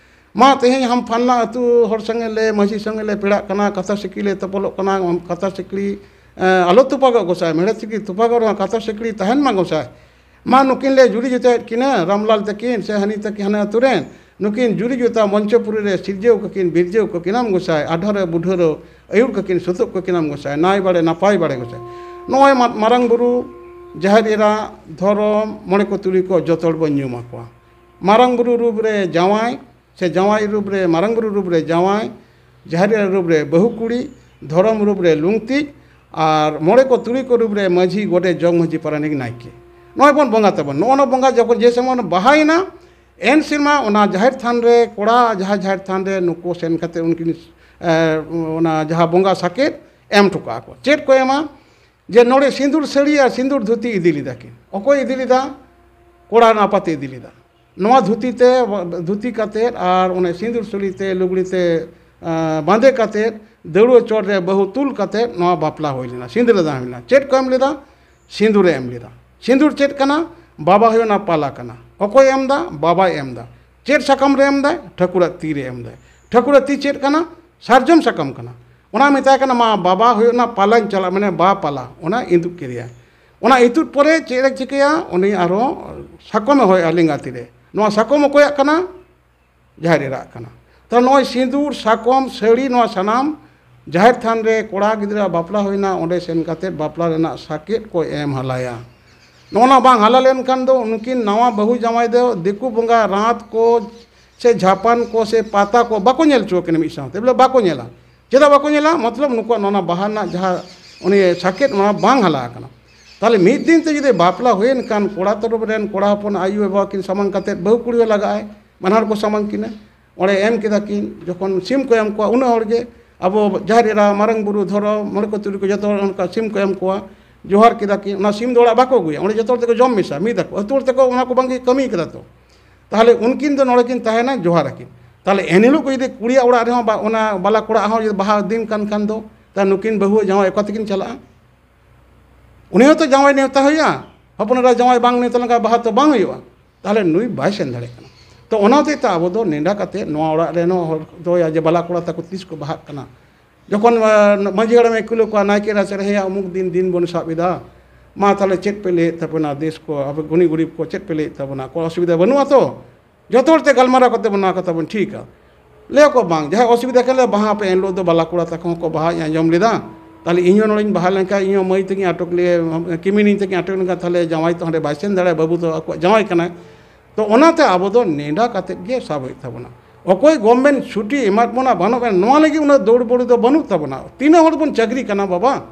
ᱢᱟ ᱛᱮᱦᱮᱧ ᱦᱟᱢ ᱯᱷᱟᱞᱱᱟ ᱟᱹᱛᱩ ᱦᱚᱲ ᱥᱚᱸᱜᱮ ᱞᱮ, ᱢᱟᱹᱡᱷᱤ ᱥᱚᱸᱜᱮ ᱞᱮ ᱯᱮᱲᱟᱜ ᱠᱟᱱᱟ, ᱠᱟᱛᱷᱟ ᱥᱤᱠᱲᱤ ᱞᱮ ᱛᱚᱯᱚᱞᱚᱜ ᱠᱟᱱᱟ, ᱠᱟᱛᱷᱟ ᱥᱤᱠᱲᱤ, ᱮᱸ, ᱟᱞᱚ ᱛᱚᱯᱟᱜᱚᱜ ᱜᱚᱸᱥᱟᱭ, ᱢᱮᱲᱦᱮᱫ ᱥᱤᱠᱲᱤ ᱛᱚᱯᱟᱜᱚᱜ ᱨᱮᱦᱚᱸ ᱠᱟᱛᱷᱟ ᱥᱤᱠᱲᱤ ᱛᱟᱦᱮᱱ ᱢᱟ ᱜᱚᱸᱥᱟᱭ᱾ ᱢᱟ ᱱᱩᱠᱤᱱ ᱞᱮ ᱡᱩᱨᱤ ᱡᱚᱛᱟᱭᱮᱫ ᱠᱤᱱᱟ, ᱨᱟᱢᱞᱟᱞ ᱛᱟᱹᱠᱤᱱ ᱥᱮ ᱦᱟᱹᱱᱤ ᱛᱟᱹᱠᱤᱱ ᱦᱟᱱᱟ ᱟᱹᱛᱩ ᱨᱮᱱ, ᱱᱩᱠᱤᱱ ᱡᱩᱨᱤ ᱡᱚᱛᱟ ᱢᱚᱧᱪᱚᱯᱩᱨᱤ ᱨᱮ ᱥᱤᱨᱡᱟᱹᱣ ᱠᱟᱹᱠᱤᱱ, ᱵᱤᱨᱡᱟᱹᱣ ᱠᱟᱹᱠᱤᱱᱟᱢ ᱜᱚᱸᱥᱟᱭ, ᱟᱰᱷᱟᱨᱮ ᱵᱩᱰᱷᱟᱹᱨᱚ ᱟᱹᱭᱩᱨ ᱠᱟᱹᱠᱤᱱ, ᱥᱩᱛᱩᱜ ᱠᱟᱹᱠᱤᱱᱟᱢ ᱜᱚᱸᱥᱟᱭ, ᱱᱟᱭ ᱵᱟᱲᱮ ᱱᱟᱯᱟᱭ ᱵᱟᱲᱮ ᱜᱚᱸᱥᱟᱭ᱾ ᱱᱚᱜᱼᱚᱭ ᱢᱟ-, ᱢᱟᱨᱟᱝ ᱵᱩᱨᱩ, ᱡᱟᱦᱮᱨ ᱮᱨᱟ, ᱫᱷᱚᱨᱚᱢ, ᱢᱚᱬᱮ ᱠᱚ ᱛᱩᱨᱩᱭ ᱠᱚ ᱡᱚᱛᱚ ᱦᱚᱲ ᱵᱚᱱ ᱧᱩᱢ ᱟᱠᱚᱣᱟ᱾ ᱢᱟᱨᱟᱝ ᱵᱩᱨᱩ ᱨᱩᱯ ᱨᱮ ᱡᱟᱶᱟᱭ, ᱥᱮ ᱡᱟᱶᱟᱭ ᱨᱩᱯ ᱨᱮ, ᱢᱟᱨᱟᱝ ᱵᱩᱨᱩ ᱨᱩᱯ ᱨᱮ ᱡᱟᱶᱟᱭ, ᱡᱟᱦᱮᱨ ᱮᱨᱟ ᱨᱩᱯ ᱨᱮ ᱵᱟᱹᱦᱩ ᱠᱩᱲᱤ, ᱫᱷᱚᱨᱚᱢ ᱨᱩᱯ ᱨᱮ ᱞᱩᱝᱛᱤᱡ, ᱟᱨ ᱢᱚᱬᱮ ᱠᱚ ᱛᱩᱨᱩᱭ ᱠᱚ ᱨᱩᱯ ᱨᱮ ᱢᱟᱹᱡᱷᱤ, ᱜᱚᱰᱮᱛ, ᱡᱚᱜᱽ ᱢᱟᱹᱡᱷᱤ, ᱯᱟᱨᱟᱱᱤᱠ, ᱱᱟᱭᱠᱮ᱾ ᱱᱚᱜᱼᱚᱭ ᱵᱚᱱ ᱵᱚᱸᱜᱟ ᱛᱟᱵᱚᱱ᱾ ᱱᱚᱜᱼᱚ ᱱᱚᱣᱟ ᱵᱚᱸᱜᱟ ᱡᱚᱠᱷᱚᱱ ᱡᱮ ᱥᱮᱨᱢᱟ ᱵᱚᱱ ᱵᱟᱦᱟᱭᱮᱱᱟ, ᱮᱱ ᱥᱮᱨᱢᱟ ᱚᱱᱟ ᱡᱟᱦᱮᱨ ᱛᱷᱟᱱ ᱨᱮ, ᱠᱚᱲᱟ ᱡᱟᱦᱟᱸ ᱡᱟᱦᱮᱨ ᱛᱷᱟᱱ ᱨᱮ ᱱᱩᱠᱩ ᱥᱮᱱ ᱠᱟᱛᱮ ᱩᱱᱠᱤᱱ, ᱮ, ᱚᱱᱟ ᱡᱟᱦᱟᱸ ᱵᱚᱸᱜᱟ ᱥᱟᱠᱮᱛ ᱮᱢ ᱦᱚᱴᱚ ᱠᱟᱜᱼᱟ ᱠᱚ᱾ ᱪᱮᱫ ᱠᱚ ᱮᱢᱟ? ᱡᱮ ᱱᱚᱰᱮ ᱥᱤᱸᱫᱩᱨ ᱥᱟᱹᱲᱤ ᱟᱨ ᱥᱤᱸᱫᱩᱨ ᱫᱷᱩᱛᱤ ᱤᱫᱤ ᱞᱮᱫᱟ ᱠᱤᱱ᱾ ᱚᱠᱚᱭ ᱤᱫᱤ ᱞᱮᱫᱟ? ᱠᱚᱲᱟ ᱨᱮᱱ ᱟᱯᱟᱛᱮ ᱤᱫᱤ ᱞᱮᱫᱟ᱾ ᱱᱚᱣᱟ ᱫᱷᱩᱛᱤ ᱛᱮ, ᱫᱷᱩᱛᱤ ᱠᱟᱛᱮᱫ ᱟᱨ ᱚᱱᱮ ᱥᱤᱸᱫᱩᱨ ᱥᱟᱹᱲᱤ ᱛᱮ, ᱞᱩᱜᱽᱲᱤ ᱛᱮ, ᱟᱸ, ᱵᱟᱸᱫᱮ ᱠᱟᱛᱮᱫ, ᱫᱟᱹᱲᱩᱣᱟᱹ ᱪᱚᱴ ᱨᱮ ᱵᱟᱹᱦᱩ ᱛᱩᱞ ᱠᱟᱛᱮᱫ ᱱᱚᱣᱟ ᱵᱟᱯᱞᱟ ᱦᱩᱭ ᱞᱮᱱᱟ, ᱥᱤᱸᱫᱽᱨᱟᱹ ᱫᱟᱱ ᱦᱩᱭ ᱞᱮᱱᱟ᱾ ᱪᱮᱫ ᱠᱚ ᱮᱢ ᱞᱮᱫᱟ? ᱥᱤᱸᱫᱩᱨᱮ ᱮᱢ ᱞᱮᱫᱟ᱾ ᱥᱤᱸᱫᱩᱨ ᱪᱮᱫ ᱠᱟᱱᱟ? ᱵᱟᱵᱟ ᱦᱩᱭᱩᱜ ᱚᱱᱟ ᱯᱟᱞᱟ ᱠᱟᱱᱟ᱾ ᱚᱠᱚᱭ ᱮᱢ ᱮᱫᱟ? ᱵᱟᱵᱟᱭ ᱮᱢ ᱮᱫᱟ᱾ ᱪᱮᱫ ᱥᱟᱠᱟᱢ ᱨᱮ ᱮᱢ ᱮᱫᱟᱭ? ᱴᱷᱟᱹᱠᱩᱨᱟᱜ ᱛᱤ ᱨᱮ ᱮᱢ ᱮᱫᱟᱭ᱾ ᱴᱷᱟᱹᱠᱩᱨᱟᱜ ᱛᱤ ᱪᱮᱫ ᱠᱟᱱᱟ? ᱥᱟᱨᱡᱚᱢ ᱥᱟᱠᱟᱢ ᱠᱟᱱᱟ᱾ ᱚᱱᱟ ᱢᱮᱛᱟᱭ ᱠᱟᱱᱟ, ᱢᱟ ᱵᱟᱵᱟ ᱦᱩᱭᱩᱜ ᱚᱱᱟ ᱯᱟᱞᱟᱧ ᱪᱟᱞᱟᱜ, ᱢᱟᱱᱮ ᱵᱟ ᱯᱟᱞᱟ, ᱚᱱᱟ ᱤᱸᱫᱩᱜ ᱠᱮᱫᱮᱭᱟᱭ᱾ ᱚᱱᱟ ᱤᱸᱫᱩᱜ ᱯᱚᱨᱮ ᱪᱮᱫ ᱮ ᱪᱤᱠᱟᱹᱭᱟ? ᱩᱱᱤ ᱟᱨᱦᱚᱸ ᱥᱟᱠᱚᱢᱮ ᱦᱚᱭᱟ ᱞᱮᱸᱜᱟ ᱛᱤ ᱨᱮ᱾ ᱱᱚᱣᱟ ᱥᱟᱠᱚᱢ ᱚᱠᱚᱭᱟᱜ ᱠᱟᱱᱟ? ᱡᱟᱦᱮᱨ ᱮᱨᱟᱜ ᱠᱟᱱᱟ᱾ ᱛᱟᱦᱞᱮ ᱱᱚᱜᱼᱚᱭ ᱥᱤᱸᱫᱩᱨ, ᱥᱟᱠᱚᱢ, ᱥᱟᱹᱲᱤ, ᱱᱚᱣᱟ ᱥᱟᱱᱟᱢ ᱡᱟᱦᱮᱨ ᱛᱷᱟᱱ ᱨᱮ ᱠᱚᱲᱟ ᱜᱤᱫᱽᱨᱟᱹ ᱵᱟᱯᱞᱟ ᱦᱩᱭᱱᱟ, ᱚᱸᱰᱮ ᱥᱮᱱ ᱠᱟᱛᱮᱫ ᱵᱟᱯᱞᱟ ᱨᱮᱱᱟᱜ ᱥᱟᱠᱮᱛ ᱠᱚ ᱮᱢ ᱦᱟᱞᱟᱭᱟ᱾ ᱱᱚᱜᱼᱚ ᱱᱟ ᱵᱟᱝ ᱦᱟᱞᱟ ᱞᱮᱱᱠᱷᱟᱱ ᱫᱚ ᱩᱱᱠᱤᱱ ᱱᱟᱣᱟ ᱵᱟᱹᱦᱩ ᱡᱟᱶᱟᱭ ᱫᱚ ᱫᱤᱠᱩ ᱵᱚᱸᱜᱟ ᱨᱟᱸᱛ ᱠᱚ ᱥᱮ ᱡᱷᱟᱯᱟᱱ ᱠᱚ ᱥᱮ ᱯᱟᱛᱟ ᱠᱚ ᱵᱟᱠᱚ ᱧᱮᱞ ᱦᱚᱪᱚ ᱟᱹᱠᱤᱱᱟ ᱢᱤᱫ ᱥᱟᱶᱛᱮ, ᱵᱚᱞᱮ ᱵᱟᱠᱚ ᱧᱮᱞᱟ᱾ ᱪᱮᱫᱟᱜ ᱵᱟᱠᱚ ᱧᱮᱞᱟ? ᱢᱚᱛᱞᱚᱵ ᱱᱩᱠᱩᱣᱟᱜ ᱱᱚᱣᱟ ᱵᱟᱦᱟ ᱨᱮᱱᱟᱜ ᱡᱟᱦᱟᱸ ᱩᱱᱤ ᱥᱟᱠᱮᱛ, ᱱᱚᱣᱟ ᱵᱟᱝ ᱦᱟᱞᱟ ᱟᱠᱟᱱᱟ᱾ ᱛᱟᱦᱞᱮ ᱢᱤᱫ ᱫᱤᱱ ᱛᱮ ᱡᱩᱫᱤ ᱵᱟᱯᱞᱟ ᱦᱩᱭᱮᱱ ᱠᱷᱟᱱ, ᱠᱚᱲᱟ ᱛᱚᱨᱚᱯ ᱨᱮᱱ ᱠᱚᱲᱟ ᱦᱚᱯᱚᱱ ᱟᱭᱳ ᱵᱟᱵᱟ ᱠᱤᱱ ᱥᱟᱢᱟᱝ ᱠᱟᱛᱮᱫ ᱵᱟᱹᱦᱩ ᱠᱩᱲᱤ ᱦᱚᱸ ᱞᱟᱜᱟᱜᱼᱟᱭ, ᱵᱟᱱᱟᱨ ᱠᱚ ᱥᱟᱢᱟᱝ ᱠᱤᱱᱟ, ᱚᱸᱰᱮ ᱮᱢ ᱠᱮᱫᱟ ᱠᱤᱱ᱾ ᱡᱚᱠᱷᱚᱱ ᱥᱤᱢ ᱠᱚ ᱮᱢ ᱠᱚᱣᱟ, ᱩᱱᱟᱹᱜ ᱦᱚᱲ ᱜᱮ ᱟᱵᱚ ᱡᱟᱦᱮᱨ ᱮᱨᱟ, ᱢᱟᱨᱟᱝ ᱵᱩᱨᱩ, ᱫᱷᱚᱨᱚᱢ, ᱢᱚᱬᱮ ᱠᱚ ᱛᱩᱨᱩᱭ ᱠᱚ, ᱡᱚᱛᱚ ᱦᱚᱲ ᱚᱱᱠᱟ ᱥᱤᱢ ᱠᱚ ᱮᱢ ᱠᱚᱣᱟ, ᱡᱚᱦᱟᱨ ᱠᱮᱫᱟ ᱠᱤᱱ᱾ ᱚᱱᱟ ᱥᱤᱢ ᱫᱚ ᱚᱲᱟᱜ ᱵᱟᱠᱚ ᱟᱹᱜᱩᱭᱟ, ᱚᱸᱰᱮ ᱡᱚᱛᱚ ᱦᱚᱲ ᱛᱮᱠᱚ ᱡᱚᱢ ᱢᱮᱥᱟ ᱢᱤᱫ ᱟᱠᱚ, ᱟᱹᱛᱩ ᱦᱚᱲ ᱛᱮᱠᱚ ᱚᱱᱟ ᱠᱚ ᱵᱟᱝ ᱠᱤᱱ ᱠᱟᱹᱢᱤ ᱠᱟᱫᱟ ᱛᱚ᱾ ᱛᱟᱦᱞᱮ ᱩᱱᱠᱤᱱ ᱫᱚ ᱱᱚᱰᱮ ᱠᱤᱱ ᱛᱟᱦᱮᱱᱟ, ᱡᱚᱦᱟᱨ ᱟᱹᱠᱤᱱ᱾ ᱛᱟᱦᱞᱮ ᱮᱱᱦᱤᱞᱳᱜ ᱠᱚ ᱡᱩᱫᱤ ᱠᱩᱲᱤᱭᱟᱜ ᱚᱲᱟᱜ ᱨᱮᱦᱚᱸ ᱵᱟ-, ᱚᱱᱟ ᱵᱟᱞᱟ ᱠᱚᱲᱟ ᱦᱚᱸ ᱡᱩᱫᱤ ᱵᱟᱦᱟ ᱫᱤᱱ ᱠᱟᱱ ᱠᱷᱟᱱ ᱫᱚ, ᱛᱟᱦᱞᱮ ᱱᱩᱠᱤᱱ ᱵᱟᱹᱦᱩ ᱡᱟᱶᱟᱭ ᱚᱠᱟ ᱛᱮᱠᱤᱱ ᱪᱟᱞᱟᱜᱼᱟ? ᱩᱱᱤ ᱦᱚᱸᱛᱚ ᱡᱟᱶᱟᱭ ᱱᱮᱣᱛᱟ ᱦᱩᱭᱩᱜᱼᱟ᱾ ᱦᱚᱯᱚᱱ ᱮᱨᱟ ᱡᱟᱶᱟᱭ ᱵᱟᱝ ᱱᱮᱣᱛᱟ ᱞᱮᱱᱠᱷᱟᱱ ᱵᱟᱦᱟ ᱛᱚ ᱵᱟᱝ ᱦᱩᱭᱩᱜᱼᱟ᱾ ᱛᱟᱦᱞᱮ ᱱᱩᱭ ᱵᱟᱭ ᱥᱮᱱ ᱫᱟᱲᱮᱭᱟᱜ ᱠᱟᱱᱟ᱾ ᱛᱚ ᱚᱱᱟ ᱦᱚᱛᱮᱡ ᱛᱮ ᱟᱵᱚ ᱫᱚ ᱱᱮᱰᱟ ᱠᱟᱛᱮ ᱱᱚᱣᱟ ᱚᱲᱟᱜ ᱨᱮᱱ ᱦᱚᱲ ᱫᱚ ᱡᱮ ᱵᱟᱞᱟ ᱠᱚᱲᱟ ᱛᱟᱠᱚ ᱛᱤᱥ ᱠᱚ ᱵᱟᱦᱟᱜ ᱠᱟᱱᱟ, ᱡᱚᱠᱷᱚᱱ, ᱟᱸ, ᱢᱟᱹᱡᱷᱤ ᱦᱟᱲᱟᱢᱮ ᱠᱩᱞᱤ ᱠᱚᱣᱟ, ᱱᱟᱭᱠᱮ ᱨᱟᱪᱟ ᱨᱮ, "ᱦᱮᱸᱭᱟ, ᱩᱢᱩᱠ ᱫᱤᱱ, ᱫᱤᱱ ᱵᱚᱱ ᱥᱟᱵ ᱮᱫᱟ, ᱢᱟ ᱛᱟᱦᱞᱮ ᱪᱮᱫ ᱯᱮ ᱞᱟᱹᱭᱮᱫ ᱛᱟᱵᱚᱱᱟ, ᱫᱮᱥ ᱠᱚ, ᱟᱵᱚ ᱜᱩᱱᱤ ᱜᱩᱨᱤᱵ ᱠᱚ ᱪᱮᱫ ᱯᱮ ᱞᱟᱹᱭᱮᱫ ᱛᱟᱵᱚᱱᱟ, ᱠᱚ ᱚᱥᱩᱵᱤᱫᱷᱟ ᱵᱟᱹᱱᱩᱜᱼᱟ ᱛᱚ?" ᱡᱚᱛᱚ ᱦᱚᱲ ᱛᱮ ᱜᱟᱞᱢᱟᱨᱟᱣ ᱠᱟᱛᱮ ᱵᱚᱱ ᱱᱚᱣᱟ ᱠᱟᱛᱷᱟ ᱵᱚᱱ ᱴᱷᱤᱠᱟ᱾ ᱞᱟᱹᱭ ᱟᱠᱚ, "ᱵᱟᱝ, ᱡᱟᱦᱟᱸᱭ ᱚᱥᱩᱵᱤᱫᱷᱟ ᱠᱟᱱ ᱞᱮ ᱵᱟᱦᱟ ᱯᱮ, ᱮᱱ ᱦᱤᱞᱳᱜ ᱫᱚ ᱵᱟᱞᱟ ᱠᱚᱲᱟ ᱛᱟᱠᱚ ᱦᱚᱸᱠᱚ ᱵᱟᱦᱟ ᱟᱸᱡᱚᱢ ᱞᱮᱫᱟ, ᱛᱟᱦᱞᱮ ᱤᱧ ᱦᱚᱸ ᱱᱚᱰᱮᱧ ᱵᱟᱦᱟ ᱞᱮᱱᱠᱷᱟᱱ, ᱤᱧ ᱦᱚᱸ ᱢᱟᱹᱭ ᱛᱟᱹᱠᱤᱱ ᱟᱴᱚᱠ ᱞᱮ, ᱠᱤᱢᱤᱱᱤᱧ ᱛᱟᱹᱠᱤᱱ ᱟᱴᱚᱠ ᱞᱮᱱᱠᱷᱟᱱ, ᱛᱟᱦᱞᱮ ᱡᱟᱶᱟᱭ ᱛᱚ ᱦᱟᱸᱰᱮ ᱵᱟᱭ ᱥᱮᱱ ᱫᱟᱲᱮᱭᱟᱜᱼᱟ, ᱵᱟᱹᱵᱩ ᱫᱚ ᱟᱠᱚᱣᱟᱜ ᱡᱟᱶᱟᱭ ᱠᱟᱱᱟᱭ᱾" ᱛᱚ ᱚᱱᱟᱛᱮ ᱟᱵᱚ ᱫᱚ ᱱᱮᱰᱟ ᱠᱟᱛᱮᱫ ᱜᱮ ᱥᱟᱵ ᱦᱩᱭᱩᱜ ᱛᱟᱵᱚᱱᱟ᱾ ᱚᱠᱚᱭ ᱜᱚᱵᱷᱢᱮᱱᱴ ᱪᱷᱩᱴᱤ ᱮᱢᱟᱫ ᱵᱚᱱᱟ ᱵᱟᱹᱱᱩᱜ ᱵᱚᱱᱟ, ᱱᱚᱣᱟ ᱞᱟᱹᱜᱤᱫ ᱩᱱᱟᱹᱜ ᱫᱟᱹᱲ ᱵᱟᱹᱲᱩ ᱫᱚ ᱵᱟᱹᱱᱩᱜ ᱛᱟᱵᱚᱱᱟ᱾ ᱛᱤᱱᱟᱹᱜ ᱦᱚᱲ ᱵᱚᱱ ᱪᱟᱹᱠᱨᱤ ᱠᱟᱱᱟ ᱵᱟᱵᱟ?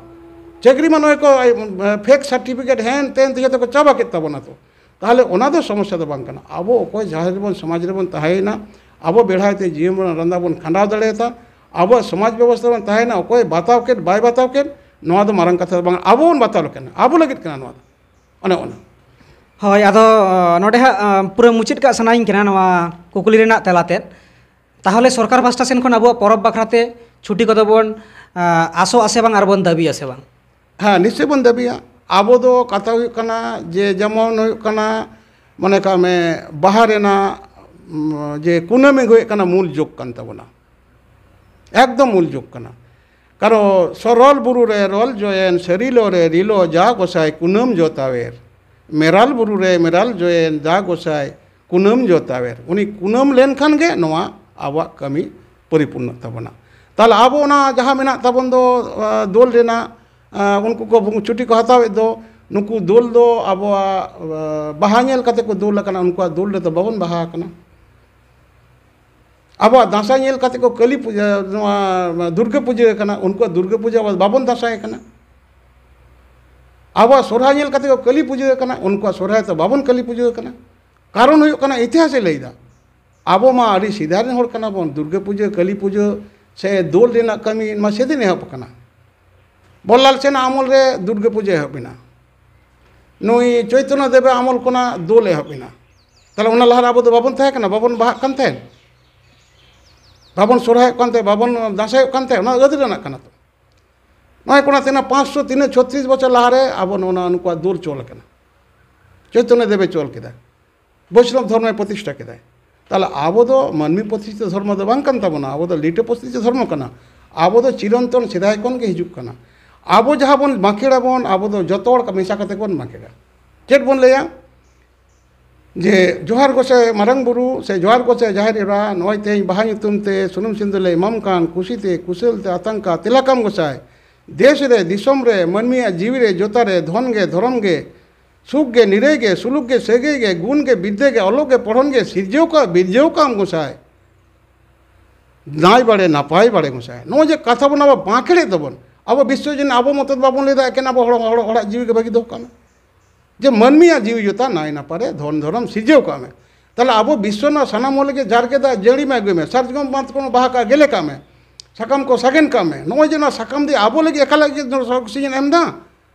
ᱪᱟᱹᱠᱨᱤ ᱢᱟ ᱱᱚᱜᱼᱚᱭ ᱠᱚ, ᱮ, ᱯᱷᱮᱠ ᱥᱟᱨᱴᱤᱯᱷᱤᱠᱮᱴ ᱦᱮᱱ ᱛᱮᱱ ᱛᱮ ᱡᱚᱛᱚ ᱠᱚ ᱪᱟᱵᱟ ᱠᱮᱫ ᱛᱟᱵᱚᱱᱟ ᱛᱚ᱾ ᱛᱟᱦᱚᱞᱮ ᱚᱱᱟ ᱫᱚ ᱥᱚᱢᱚᱥᱥᱟ ᱫᱚ ᱵᱟᱝ ᱠᱟᱱᱟ᱾ ᱟᱵᱚ ᱚᱠᱚᱭ ᱡᱟᱦᱟᱸ ᱨᱮᱵᱚᱱ, ᱥᱚᱢᱟᱡᱽ ᱨᱮᱵᱚᱱ ᱛᱟᱦᱮᱸᱭᱮᱱᱟ, ᱟᱵᱚ ᱵᱮᱲᱦᱟᱭ ᱛᱮ ᱡᱤᱭᱚᱱ ᱵᱚᱱ ᱨᱟᱸᱫᱟ ᱵᱚᱱ ᱠᱷᱟᱸᱰᱟᱣ ᱫᱟᱲᱮᱭᱟᱫᱟ, ᱟᱵᱚᱣᱟᱜ ᱥᱚᱢᱟᱡᱽ ᱵᱮᱵᱚᱥᱛᱷᱟ ᱵᱚᱱ ᱛᱟᱦᱮᱸᱭᱮᱱᱟ, ᱚᱠᱚᱭ ᱵᱟᱛᱟᱣ ᱠᱮᱫ ᱵᱟᱭ ᱵᱟᱛᱟᱣ ᱠᱮᱫ, ᱱᱚᱣᱟ ᱫᱚ ᱢᱟᱨᱟᱝ ᱠᱟᱛᱷᱟ ᱫᱚ ᱵᱟᱝ, ᱟᱵᱚ ᱵᱚᱱ ᱵᱟᱛᱟᱣ ᱞᱮᱠᱷᱟᱱ ᱟᱵᱚ ᱞᱟᱹᱜᱤᱫ ᱠᱟᱱᱟ ᱱᱚᱣᱟ ᱫᱚ᱾ ᱚᱱᱮ ᱚᱱᱟ᱾ ᱦᱳᱭ, ᱟᱫᱚ, ᱟᱸ, ᱱᱚᱰᱮ ᱦᱟᱸᱜ, ᱟᱸ, ᱯᱩᱨᱟᱹ ᱢᱩᱪᱟᱹᱫ ᱠᱟᱜ ᱥᱟᱱᱟᱧ ᱠᱟᱱᱟ ᱱᱚᱣᱟ ᱠᱩᱠᱞᱤ ᱨᱮᱱᱟᱜ ᱛᱮᱞᱟ ᱛᱮᱫ᱾ ᱛᱟᱦᱚᱞᱮ ᱥᱚᱨᱠᱟᱨ ᱯᱟᱥᱴᱟ ᱥᱮᱱ ᱠᱷᱚᱱ ᱟᱵᱚᱣᱟᱜ ᱯᱚᱨᱚᱵᱽ ᱵᱟᱠᱷᱨᱟ ᱛᱮ ᱪᱷᱩᱴᱤ ᱠᱚᱫᱚ ᱵᱚᱱ, ᱟᱸ, ᱟᱥᱚᱜ ᱟᱥᱮ ᱵᱟᱝ ᱟᱨ ᱵᱚᱱ ᱫᱟᱹᱵᱤᱭᱟ ᱥᱮ ᱵᱟᱝ? ᱦᱮᱸ, ᱱᱤᱥᱪᱚᱭ ᱵᱚᱱ ᱫᱟᱹᱵᱤᱭᱟ᱾ ᱟᱵᱚ ᱫᱚ ᱠᱟᱛᱷᱟ ᱦᱩᱭᱩᱜ ᱠᱟᱱᱟ ᱡᱮ, ᱡᱮᱢᱚᱱ ᱦᱩᱭᱩᱜ ᱠᱟᱱᱟ, ᱢᱚᱱᱮ ᱠᱟᱜ ᱢᱮ, ᱵᱟᱦᱟ ᱨᱮᱱᱟᱜ, ᱩᱢ, ᱡᱮ ᱠᱩᱱᱟᱹᱢᱤ ᱦᱩᱭᱩᱜ ᱠᱟᱱᱟ ᱢᱩᱞ ᱡᱳᱜᱽ ᱠᱟᱱ ᱛᱟᱵᱚᱱᱟ, ᱮᱠᱫᱚᱢ ᱢᱩᱞ ᱡᱳᱜᱽ ᱠᱟᱱᱟ᱾ ᱠᱟᱨᱚ ᱥᱚᱨᱚᱞ ᱵᱩᱨᱩ ᱨᱮ ᱨᱚᱞ ᱡᱚᱭᱮᱱ, ᱥᱟᱹᱨᱤᱞᱚ ᱨᱮ ᱨᱤᱞᱚ ᱡᱟ ᱜᱚᱸᱥᱟᱭ ᱠᱩᱱᱟᱹᱢ ᱡᱚ ᱛᱟᱣᱮᱨ᱾ ᱢᱮᱨᱟᱞ ᱵᱩᱨᱩ ᱨᱮ ᱢᱮᱨᱟᱞ ᱡᱚᱭᱮᱱ ᱡᱟ ᱜᱚᱸᱥᱟᱭ ᱠᱩᱱᱟᱹᱢ ᱡᱚ ᱛᱟᱣᱮᱨ᱾ ᱩᱱᱤ ᱠᱩᱱᱟᱹᱢ ᱞᱮᱱᱠᱷᱟᱱ ᱜᱮ ᱱᱚᱣᱟ ᱟᱵᱚᱣᱟᱜ ᱠᱟᱹᱢᱤ ᱯᱚᱨᱤᱯᱩᱨᱱᱚᱜ ᱛᱟᱵᱚᱱᱟ᱾ ᱛᱟᱦᱚᱞᱮ ᱟᱵᱚ ᱚᱱᱟ ᱡᱟᱦᱟᱸ ᱢᱮᱱᱟᱜ ᱛᱟᱵᱚᱱ ᱫᱚ, ᱟ, ᱫᱳᱞ ᱨᱮᱱᱟᱜ, ᱟ, ᱩᱱᱠᱩ ᱠᱚ ᱵᱚᱱ ᱪᱷᱩᱴᱤ ᱠᱚ ᱦᱟᱛᱟᱣᱮᱫ ᱫᱚ, ᱱᱩᱠᱩ ᱫᱳᱞ ᱫᱚ ᱟᱵᱚᱣᱟᱜ, ᱟ, ᱵᱟᱦᱟ ᱧᱮᱞ ᱠᱟᱛᱮ ᱠᱚ ᱫᱳᱞ ᱟᱠᱟᱱᱟ, ᱩᱱᱠᱩᱣᱟᱜ ᱫᱳᱞ ᱨᱮᱫᱚ ᱵᱟᱵᱚᱱ ᱵᱟᱦᱟ ᱟᱠᱟᱱᱟ᱾ ᱟᱵᱚᱣᱟᱜ ᱫᱟᱸᱥᱟᱭ ᱧᱮᱞ ᱠᱟᱛᱮ ᱠᱚ ᱠᱟᱹᱞᱤ ᱯᱩᱡᱟᱹ, ᱱᱚᱣᱟ ᱫᱩᱨᱜᱟᱹ ᱯᱩᱡᱟᱹ ᱠᱟᱱᱟ, ᱩᱱᱠᱩᱣᱟᱜ ᱫᱩᱨᱜᱟᱹ ᱯᱩᱡᱟᱹ ᱟᱵᱚ ᱵᱟᱵᱚᱱ ᱫᱟᱸᱥᱟᱭ ᱠᱟᱱᱟ᱾ ᱟᱵᱚᱣᱟᱜ ᱥᱚᱨᱦᱟᱭ ᱧᱮᱞ ᱠᱟᱛᱮ ᱠᱚ ᱠᱟᱹᱞᱤ ᱯᱩᱡᱟᱹ ᱠᱟᱱᱟ, ᱩᱱᱠᱩᱣᱟᱜ ᱥᱚᱨᱦᱟᱭ ᱫᱚ ᱵᱟᱵᱚᱱ ᱠᱟᱹᱞᱤ ᱯᱩᱡᱟᱹ ᱠᱟᱱᱟ᱾ ᱠᱟᱨᱚᱱ ᱦᱩᱭᱩᱜ ᱠᱟᱱᱟ, ᱤᱛᱤᱦᱟᱥᱮ ᱞᱟᱹᱭᱫᱟ, ᱟᱵᱚ ᱢᱟ ᱟᱹᱰᱤ ᱥᱮᱫᱟᱭ ᱨᱮᱱ ᱦᱚᱲ ᱠᱟᱱᱟ ᱵᱚᱱ᱾ ᱫᱩᱨᱜᱟᱹ ᱯᱩᱡᱟᱹ, ᱠᱟᱹᱞᱤ ᱯᱩᱡᱟᱹ ᱥᱮ ᱫᱳᱞ ᱨᱮᱱᱟᱜ ᱠᱟᱹᱢᱤ ᱢᱟ ᱥᱮᱫᱤᱱ ᱮᱦᱚᱵ ᱟᱠᱟᱱᱟ᱾ ᱵᱚᱞᱞᱟᱞ ᱥᱮᱱᱟᱜ ᱟᱢᱚᱞ ᱨᱮ ᱫᱩᱨᱜᱟᱹ ᱯᱩᱡᱟᱹ ᱮᱦᱚᱵ ᱮᱱᱟ, ᱱᱩᱭ ᱪᱳᱭᱛᱚᱱᱱᱚ ᱫᱮᱵᱮ ᱟᱢᱚᱞ ᱠᱷᱚᱱᱟᱜ ᱫᱳᱞ ᱮᱦᱚᱵ ᱮᱱᱟ᱾ ᱛᱟᱦᱚᱞᱮ ᱚᱱᱟ ᱞᱟᱦᱟ ᱨᱮ ᱟᱵᱚ ᱫᱚ ᱵᱟᱵᱚᱱ ᱛᱟᱦᱮᱸ ᱠᱟᱱᱟ, ᱵᱟᱵᱚᱱ ᱵᱟᱦᱟᱜ ᱠᱟᱱ ᱛᱟᱦᱮᱸᱫ, ᱵᱟᱵᱚᱱ ᱥᱚᱨᱦᱟᱭᱚᱜ ᱠᱟᱱ ᱛᱟᱦᱮᱸᱫ, ᱵᱟᱵᱚᱱ ᱫᱟᱸᱥᱟᱭᱚᱜ ᱠᱟᱱ ᱛᱟᱦᱮᱸᱫ, ᱚᱱᱟ ᱟᱹᱫ ᱨᱮᱱᱟᱜ ᱠᱟᱱᱟ ᱛᱚ᱾ ᱱᱚᱜᱼᱚᱭ ᱠᱚᱱᱟ ᱛᱤᱱᱟᱹᱜ ᱯᱟᱸᱪᱥᱚ ᱛᱤᱱᱟᱹᱜ ᱪᱷᱚᱛᱨᱤᱥ ᱵᱚᱪᱷᱚᱨ ᱞᱟᱦᱟ ᱨᱮ ᱟᱵᱚ ᱱᱚᱜᱼᱚ ᱱᱚᱣᱟ ᱱᱩᱠᱩᱣᱟᱜ ᱫᱳᱞ ᱪᱚᱞ ᱟᱠᱟᱱᱟ, ᱪᱳᱭᱛᱚᱱᱱᱚ ᱫᱮᱵᱮ ᱪᱚᱞ ᱠᱮᱫᱟ, ᱵᱳᱭᱥᱱᱚᱵ ᱫᱷᱚᱨᱢᱚᱭ ᱯᱨᱚᱛᱤᱥᱴᱷᱟ ᱠᱮᱫᱟᱭ᱾ ᱛᱟᱦᱚᱞᱮ ᱟᱵᱚ ᱫᱚ ᱢᱟᱹᱱᱢᱤ ᱯᱨᱚᱛᱤᱥᱴᱷᱤᱛ ᱫᱷᱚᱨᱢᱚ ᱫᱚ ᱵᱟᱝ ᱠᱟᱱ ᱛᱟᱵᱚᱱᱟ, ᱟᱵᱚ ᱫᱚ ᱞᱤᱴᱟᱹ ᱯᱨᱚᱛᱤᱥᱴᱷᱤᱛ ᱫᱷᱚᱨᱢᱚ ᱠᱟᱱᱟ᱾ ᱟᱵᱚ ᱫᱚ ᱪᱤᱨᱚᱱᱛᱚᱱ ᱥᱮᱫᱟᱭ ᱠᱷᱚᱱ ᱜᱮ ᱦᱤᱡᱩᱜ ᱠᱟᱱᱟ᱾ ᱟᱵᱚ ᱡᱟᱦᱟᱸ ᱵᱚᱱ ᱵᱟᱸᱠᱷᱮᱲ ᱟᱵᱚᱱ, ᱟᱵᱚ ᱫᱚ ᱡᱚᱛᱚ ᱦᱚᱲ ᱢᱮᱥᱟ ᱠᱟᱛᱮ ᱵᱚᱱ ᱵᱟᱸᱠᱷᱮᱲᱟ᱾ ᱪᱮᱫ ᱵᱚᱱ ᱞᱟᱹᱭᱟ? ᱡᱮ, "ᱡᱚᱦᱟᱨ ᱜᱚᱸᱥᱟᱭ ᱢᱟᱨᱟᱝ ᱵᱩᱨᱩ ᱥᱮ ᱡᱚᱦᱟᱨ ᱜᱚᱸᱥᱟᱭ ᱡᱟᱦᱮᱨ ᱮᱨᱟ, ᱱᱚᱜᱼᱚᱭ ᱛᱮᱦᱮᱧ ᱵᱟᱦᱟ ᱧᱩᱛᱩᱢ ᱛᱮ ᱥᱩᱱᱩᱢ ᱥᱤᱸᱫᱩᱨ ᱞᱮ ᱮᱢᱟᱢ ᱠᱟᱱ, ᱠᱩᱥᱤ ᱛᱮ ᱠᱩᱥᱟᱹᱞ ᱛᱮ ᱟᱛᱟᱝ ᱠᱟ ᱛᱮᱞᱟ ᱠᱟᱢ ᱜᱚᱸᱥᱟᱭ᱾ ᱫᱮᱥ ᱨᱮ ᱫᱤᱥᱚᱢ ᱨᱮ ᱢᱟᱹᱱᱢᱤᱭᱟᱜ ᱡᱤᱣᱤ ᱨᱮ ᱡᱚᱛᱟ ᱨᱮ ᱫᱷᱚᱱ ᱜᱮ ᱫᱷᱚᱨᱚᱢ ᱜᱮ, ᱥᱩᱠ ᱜᱮ ᱱᱤᱨᱟᱹᱭ ᱜᱮ, ᱥᱩᱞᱩᱠ ᱜᱮ ᱥᱟᱹᱜᱟᱹᱭ ᱜᱮ, ᱜᱩᱱ ᱜᱮ ᱵᱤᱫᱽᱫᱟᱹ ᱜᱮ, ᱚᱞᱚᱜ ᱜᱮ ᱯᱚᱲᱦᱚᱱ ᱜᱮ ᱥᱤᱨᱡᱟᱹᱣ ᱠᱟᱜ ᱵᱤᱨᱡᱟᱹᱣ ᱠᱟᱜ ᱟᱢ ᱜᱚᱸᱥᱟᱭ᱾ ᱱᱟᱭ ᱵᱟᱲᱮ ᱱᱟᱯᱟᱭ ᱵᱟᱲᱮ ᱜᱚᱸᱥᱟᱭ᱾" ᱱᱚᱜᱼᱚᱭ ᱡᱮ ᱠᱟᱛᱷᱟ ᱵᱚᱱ ᱟᱵᱚ ᱵᱟᱸᱠᱷᱮᱲᱮᱫ ᱫᱚᱵᱚᱱ, ᱟᱵᱚ ᱵᱤᱥᱥᱚ ᱡᱩᱱᱤ ᱟᱵᱚ ᱢᱚᱛᱚ ᱫᱚ ᱵᱟᱵᱚᱱ ᱞᱟᱹᱭ ᱫᱟ ᱮᱠᱮᱱ ᱟᱵᱚ ᱦᱚᱲ, ᱦᱚᱲ, ᱦᱚᱲᱟᱜ ᱡᱤᱣᱤ ᱜᱮ ᱵᱷᱟᱹᱜᱤ ᱫᱚᱦᱚ ᱠᱟᱜ ᱢᱮ᱾ ᱡᱮ ᱢᱟᱹᱱᱢᱤᱭᱟᱜ ᱡᱤᱣᱤ ᱡᱚᱛᱟ ᱱᱟᱭ ᱱᱟᱯᱟᱭ ᱨᱮ ᱫᱷᱚᱱ ᱫᱷᱚᱨᱚᱢ ᱥᱤᱨᱡᱟᱹᱣ ᱠᱟᱜ ᱢᱮ᱾ ᱛᱟᱦᱞᱮ ᱟᱵᱚ ᱵᱤᱥᱥᱚ ᱨᱮᱱᱟᱜ ᱥᱟᱱᱟᱢ ᱦᱚᱲ ᱞᱟᱹᱜᱤᱫ ᱡᱟᱨ ᱜᱮᱫᱟᱜ ᱡᱟᱹᱲᱤ ᱢᱟ ᱟᱹᱜᱩᱭ ᱢᱮ, ᱥᱟᱨᱡᱚᱢ ᱢᱟᱛᱠᱚᱢ ᱵᱟᱦᱟ ᱠᱟᱜ ᱜᱮᱞᱮ ᱠᱟᱜ ᱢᱮ, ᱥᱟᱠᱟᱢ ᱠᱚ ᱥᱟᱜᱮᱱ ᱠᱟᱜ ᱢᱮ᱾ ᱱᱚᱜᱼᱚᱭ ᱡᱮ ᱱᱚᱣᱟ ᱥᱟᱠᱟᱢ ᱫᱚ ᱟᱵᱚ ᱞᱟᱹᱜᱤᱫ ᱮᱠᱟᱞ ᱞᱟᱹᱜᱤᱫ ᱚᱠᱥᱤᱡᱮᱱ ᱮᱢ ᱫᱟ᱾